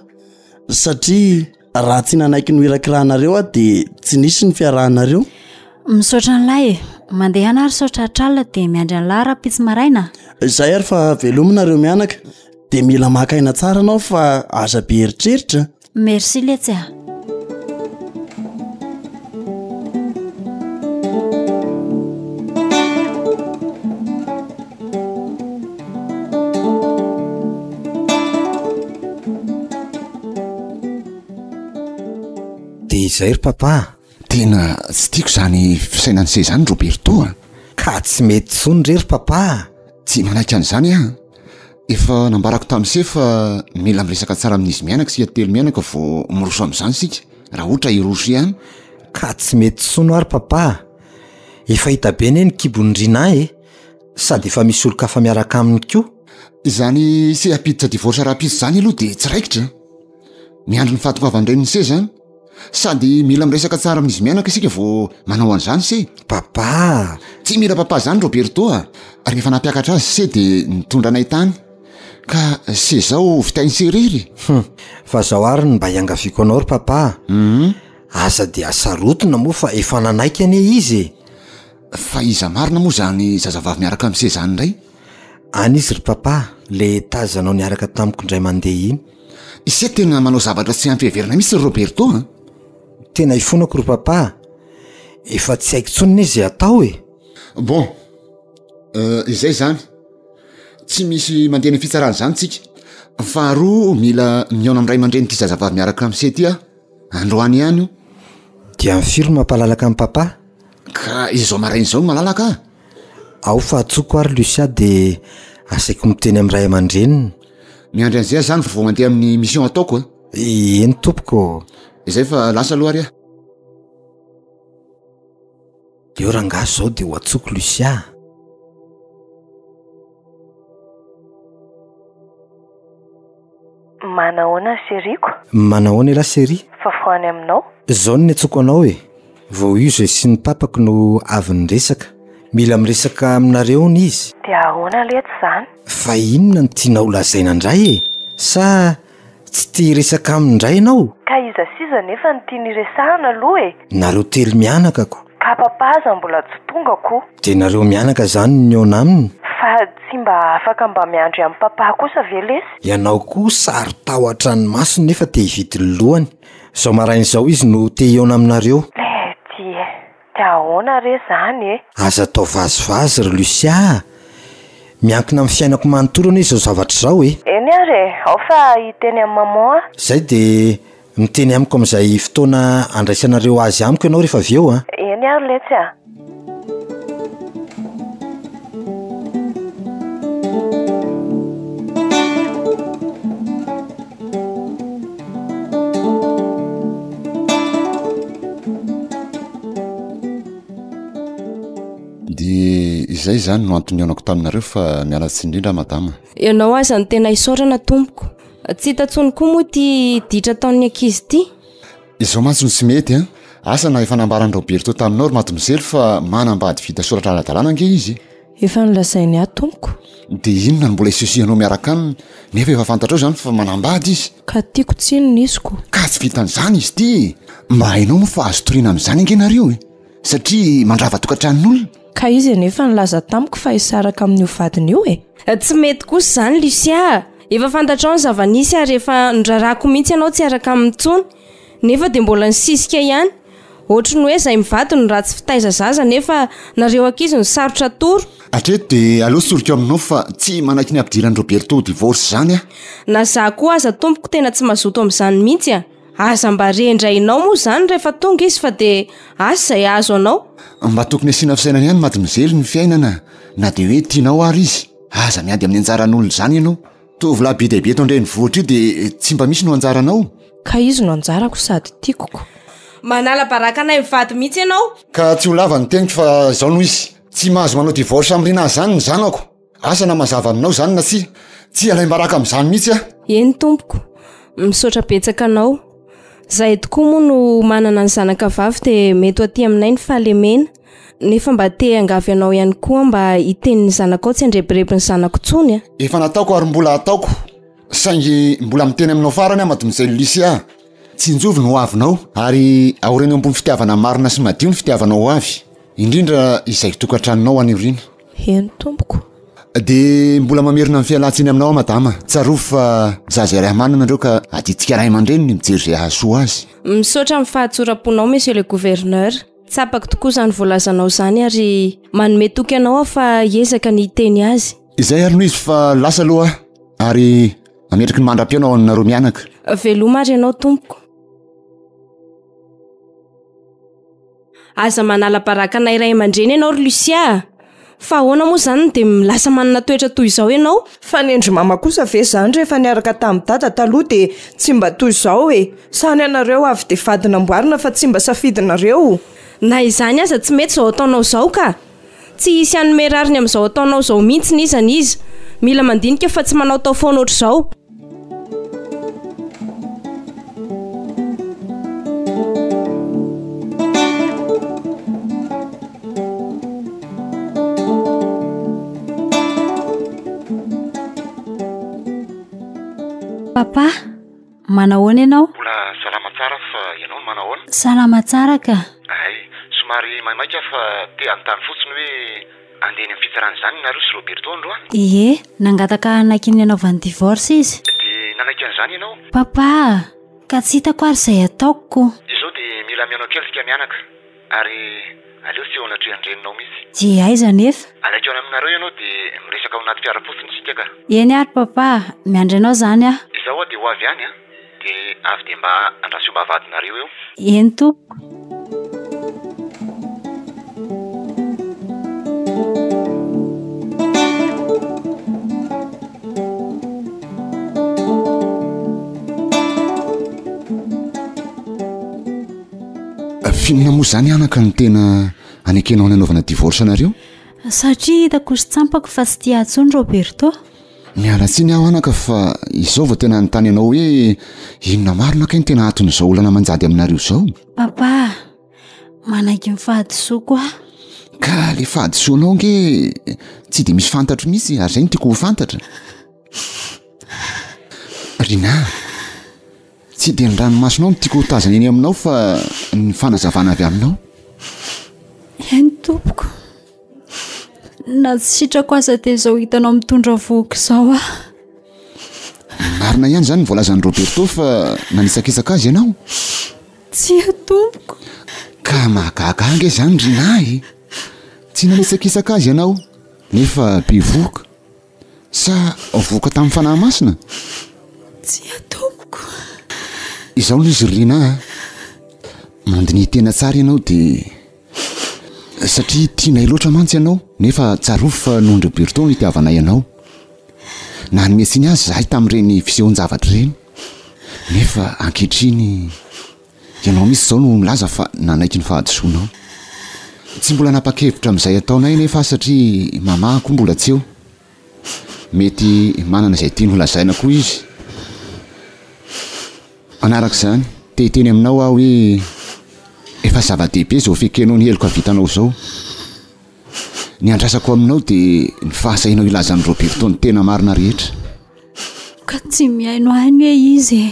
Satria Raha tsy nanaiky nohirakirahanareo aho dia tsy nisy ny fiarahanareo. Misaotra an'lah e! Mandehana ary sao tratra alina dia miandry an'lah rahampitso maraina. Izay ary fa velomy nareo mianaka dia mila maka aina tsara anao fa aza be eritreritra. Merci letsy a! Dia izay ry papa a! Tena tsy tiako izany fisainan'i se izany Roberto a! Ka tsy mety intsony re ry papa a! Tsy manaiky an'izany aho. Efa nambarako tamin'i se fa mila miresaka tsara amin'izy mianaka isika telo mianaka vao miroso amin'izany isika, raha ohatra hiroso ihany. Ka tsy mety intsony hoa ry papa a! Efa hita be anie ny kibon'i Rinah e! Sady efa misy olon-kafa miaraka aminy koa. Izany se hampiditra divorce rahampitso izany aloha dia tsy raikitra. Miandry ny fahatongavan'ny renin'i se izany. Sady mila miresaka tsara amin'izy mianaka isika vao manao an'izany se. Papa! Tsy mila papa zany Roberto a! Rehefa nampiakatra azy se de nitondra anay tany. Ka se zao vitainy se irery. Hum! Fa zao ary no mba iangaviako anao ry papa a! Hum! Aza de asarotina moa fa efa nanaiky anie izy e! Fa iza marina moa zany zazavavy miaraka amin'i se zany indray? Any izy ry papa, le tazanao niaraka tamiko indray mandeha iny. Ise tena manao zavatra tsy ampy heverina mihitsy ry Roberto a! Tena ifonako ry papa a! Efa tsy haiko intsony anie izay atao e! Bon, izay izany. Tsy misy mandeha any fitsarana izany tsika. Faharoa, mila mihaona amin'ny ray aman-drenin'ity zazavavy miaraka amin'i se ity aho. Androany ihany io. Dia amin'ny firy no mampalalaka an'i papa? Ka izao maraina izao no malalaka a! Ao fa antsoiko ary Lucia dia asaiko miteny amin'ny ray aman-dreniny. Miandry an'izay aho izany vao mandeha amin'ny mission ataoko a! Eny tompoko ô! Izay fa lasa aloha ary aho. Eo rangahy izao dia ho antsoiko Lucia a! Manahoana chérie-ko? Manahoana elah chérie? Vaovao any aminao? Zao no niantsoako anao e! Vao io zay sy ny papako no avy niresaka. Mila miresaka aminareo hono izy. Dia ahoana letsy izany? Fa inona no tianao holazaina indray e? Sa tsy te hiresaka aminy indray ianao? Ka iza sy iza anefa no tiany hiresahana aloha e? Nareo telo mianaka ko. Ka papa aza mbola tsy tonga ko. Dia nareo mianaka izany no nihaona aminy? Fa tsy mba afaka mba miandry an'i papa kosa ve lesy? Ianao koa saro-tahotra ny masony nefa te hividy ny lohany. Izao maraina izao izy no te hihaona aminareo. Lety e! Dia ahoana re izany e? Aza atao vazivazy ry Lucia a! Miankina amin'ny fiainako manontolo anie izao zavatra izao e! Eny ary e! Ao fa hiteny amin'i maman aho. Izay dia miteny amiko amin'izay fotoana andraisanareo azy amiko ianao rehefa avy eo a! Eny ary letsy a! Dia izay izany no antony nihaonako taminareo fa miala tsiny indrindra madama. Ianao aza no tena isaorana tompoko. Tsy hita intsony koa moa ity ditra ataon'ny ankizy ity. Izao mantsy no tsy mety an! Asa na efa nambaran'i Roberto taminao ry mademoiselle fa manambady vita soratra ara-dalàna ange izy e! Efa nolazainy ahy tompoko. Dia inona no mbola isisihanao miaraka aminy nefa efa fantatrao izany fa manambady izy? Ka tiako tsinona izy ko. Ka tsy vitan'izany izy ity e! Mba hainao moa fa azo toriana amin'izany ange nareo e! Satria mandrava tokantranon'olona. Ka izy anefa nilaza tamiko fa hisaraka amin'io vadiny io e! Tsy mety kosa izany Lucia a! Efa fantatrao ny zava-nisy ary efa norarako mihitsy ianao tsy hiaraka aminy intsony nefa dia mbola nisisika ihany. Ohatry ny hoe izay mivady no ratsy fitaiza zaza nefa nareo ankizy no sarotra atoro. Hatreto dia aleo soriko aminao fa tsy manaiky ny hampidiran'i Roberto divorce izany aho. Na za koa aza tompoko tena tsy mazoto amin'izany mihitsy a! Aza mba rendrainao moa izany rehefa tonga izy fa dia asa izay hahazo anao. Mba tokony asiana fisainana ihany mademoiselle ny fiainana na dia hoe tianao ary izy. Aza miady amin'ny anjaran'olona izany ianao. Tovolahy be dia be eto an-drenivohitra io dia tsy mba misy no anjaranao. Ka izy no anjarako sady tiako ko. Manala baraka anay mivady mihitsy ianao. Ka tsy ho lava ny teniko fa izao no izy. Tsy mahazo manao divorce amin'ny Rinah izany ny zanako. Asa na mazava aminao izany na tsia. Tsy alaim-baraka amin'izany mihitsy aho. Eny tompoko. Misaotra betsaka anao. Zahay tokoa moa no manana ny zanaka vavy dia mety ho aty aminay ny fahalemena. Nefa mba te hiangavy anao ihany koa mba hiteny ny zanakao tsy handrebireby ny zanako intsony a. Efa nataoko ary mbola hataoko. Saingy mbola miteny aminao farany aho mademoiselle Lucia a. Tsinjovy ny hoavinao ary aoreno ambony fitiavana marina sy madio ny fitiavanao ho avy. Indrindra izay tokantranonao any aoriana. Eny tompoko. Dia mbola mamerina ny fialan-tsiny aminao aho madama. Tsarovy fa zaza iray amanina nareo ka adidintsika ray aman-dreny ny mijery izay hahasoa azy. Misaotra amin'ny fahatsoram-ponao monsieur le gouverneur. Tsapako tokoa izany voalazanao izany ary manome toky anao aho fa hiezaka ny hiteny azy. Izay ary no izy fa lasa aloha aho ary mametraky ny mandra-pihaona ho anareo mianaka. Veloma ary ianao tompoko. Aza manala baraka anay ray aman-dreny ianao ry Lucia a! Fa ahoana moa izany no dia lasa manana toetra toy izao ianao? Fa nendry mama kosa ve izany rehefa niaraka tamin'i dada taloha dia tsy mba toy izao e! Sa ny anareo avy dia vady namboarina fa tsy mba safidinareo? Na izany aza tsy mety izao ataonao izao ka! Tsy hisy hanome rariny amin'izao ataonao izao mihitsy n'iza n'iza. Mila mandinika fa tsy manaotao foana ohatr'izao. Papa, manahoana ianao? Mbola salama tsara aho fa ianao no manahoana? Salama tsara ka. Hay, somary maimaika aho fa te hanontany fotsiny hoe andeha eny amin'ny fitsarana izany nareo sy Roberto androany? Ie, nangataka hanaiky ny hanaovany divorce izy. Dia nanaiky an'izany ianao? Papa a, ka tsy hitako ary izay ataoko ko. Izao dia mila mihaino kely isika mianaka. Ary aleo tsy eo anatrehan-dreninao mihitsy. Dia aiza anefa? Alaiko any aminareo ianao dia miresaka ao anaty fiara fotsiny isika ka. Eny ary papa a, miandry anao izany aho. Izaho aho dia ho avy any an, dia avy dia mba andraso eo am-bavahadinareo eo. Eny tompoko. F'inona moa izany anaka no tena anekenao ny hanaovana divorce anareo? Satria hitako sy tsampako fa tsy tia ahy intsony Roberto. Miala tsiny aho anaka fa izao vao tena hanontany anao hoe inona marina kay no tena anton'izao olana manjady aminareo izao? Papa, manaiky ny fahadisoako aho. Ka le fahadisoanao ange tsy dia misy fantatro mihitsy ary izay no tiako ho fantatra. Rinah, Tsy dia ny ranomasonao no tiako ho tazana eny aminao fa ny fanazavana avy aminao. Eny tompoko. Na tsy sitrako aza dia izao hitanao mitondra vohoka izao aho. Marina ihany izany ny voalazan'i Roberto fa nanitsakitsaka azy ianao? Tsia tompoko. Ka mahagaga ahy ange izany ry Nah e! Tsy nanitsakitsaka azy ianao nefa bevohoka. Sa voka tamin'ny Fanahy Masina? Tsia tompoko. Izao no izy ry Rina a. Mandiniha tena tsara ianao dia satria tianay loatra mantsy ianao nefa tsarovy fa noho an-dRoberto no itiavanay anao. Nanome tsiny azy izahay tamin'ireny fisehoan-javatra ireny. Nefa ankehitriny Ianao mihitsy izao no milaza fa nanaiky ny fahadisoanao. Tsy mbola nanapa-kevitra amin'izay ataonay anefa aho satria mama koa mbola tsy eo. Mety manana izay tiany holazaina koa izy. Manaraka izany, te hiteny aminao aho hoe efa zava-dehibe izao fiekenao ny heloka vitanao izao. Ny andrasako aminao dia ny fahasahianao hilaza amin'i Roberto ny tena marina rehetra. Ka tsy mihaino ahy anie izy e.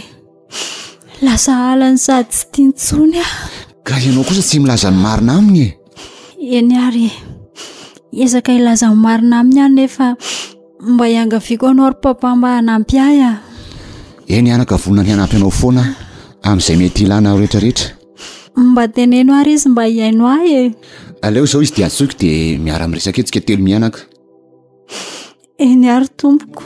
Lasa halany sady tsy tiany intsony aho. Ka ianao kosa tsy milaza ny marina aminy e. Eny ary e. Hiezaka hilaza ny marina aminy aho nefa mba hiangaviako anao ry papa mba hanampy ahy ah. Eny anaka vonona ny hanampy anao foana aho amin'izay mety ilana rehetrarehetra. Mba teneno ary izy mba hihaino ahy e. Aleo izao izy dia antsoiko dia miara-miresaka etsika telo mianaka. Eny ary tompoko.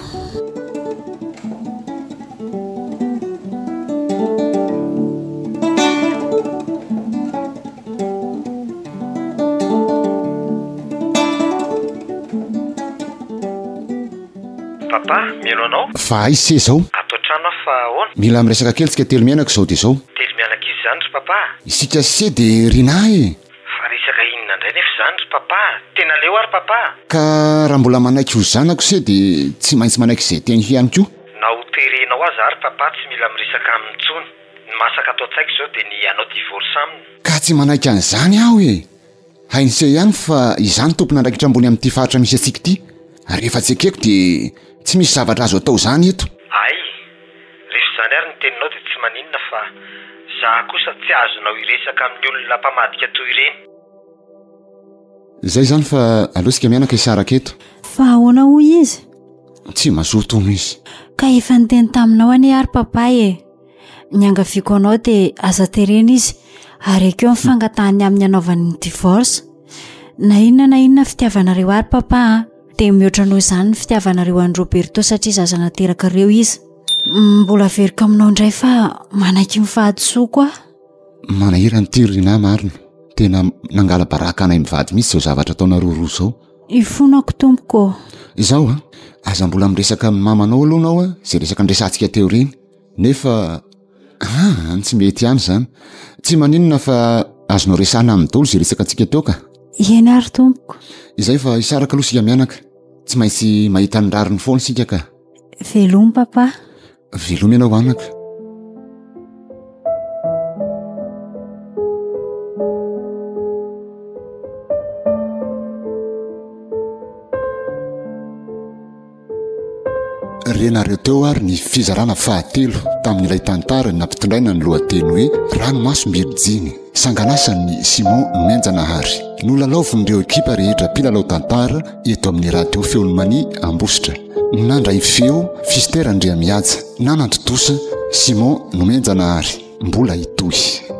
Papa, mihaino anao? Fa aiza se izao? Ato an-trano aho fa ahoana? Mila miresaka kely tsika telo mianaka izao dia izao. Telo mianaka iza izany ry papa a? Isika sy se dia Rinah e! Fa resaka inona indray nefa izany ry papa a? Tena leo aho ry papa a! Ka raha mbola manaiky ho zanako se dia tsy maintsy manaiky izay teniko ihany koa. Na ho terenao aza aho ry papa tsy mila miresaka aminy intsony. Ny masaka ato an-tsaiko izao dia ny hanao divorce aminy. Ka tsy manaiky an'izany aho e! Hain'i se ihany fa izaho no tompon'andraikitra ambony amin'ity faritra misy antsika ity. Ary rehefa tsy ekeko dia tsy misy zavatra azo atao izany eto. Hay! Rehefa izany ary ny teninao dia tsy maninona fa za kosa tsy azonao hiresaka amin'ny olona mpamadika toy ireny. Izay izany fa aleo isika mianaka hisaraka eto. Fa ahoana hoy izy? Tsy mazoto hono izy. Ka efa niteny taminao anie ary papa e! Niangaviako anao dia aza terena izy ary ekeo ny fangatahany amin'ny hanaovany ny divorce. Na inona na inona fitiavanareo ary papa a! Dia mihoatra noho izany ny fitiavanareo an'i Roberto satria zaza naterakareo izy. Mbola averiko aminao indray fa manaiky ny fahadisoako aho. Manahirana ity ry Rinah marina. Tena nangala-baraka anay mivady mihitsy izao zavatra ataonareo roa izao. Ifonako tompoko ô. Izao a, aza mbola miresaka amin'ny mamanao aloha ianao a, izay resaka niresahantsika teo ireny. Nefa ah, tsy mety ihany izany. Tsy maninona fa azonao resahina aminy daholo izay resaka antsika teo ka. Eny ary tompoko. Izay fa hisaraka aloha isika mianaka. Tsy maintsy mahita ny rariny foana isika ka. Veloma papa. Veloma ianao anaka. Renareo teo ary ny fizarana fahatelo tamin'ilay tantara nampitondraina ny lohateny hoe Ranomasom-birijiny, sanganasan'i Simon Nomenjanahary. Nolalaovin'ireo ekipa rehetra mpilalao tantara eto amin'ny Radio Feon'ny Mania Ambositra. Nandray feo Fister Andriamihaja, nanantontosa Simon Nomenjanahary. Mbola hitohy.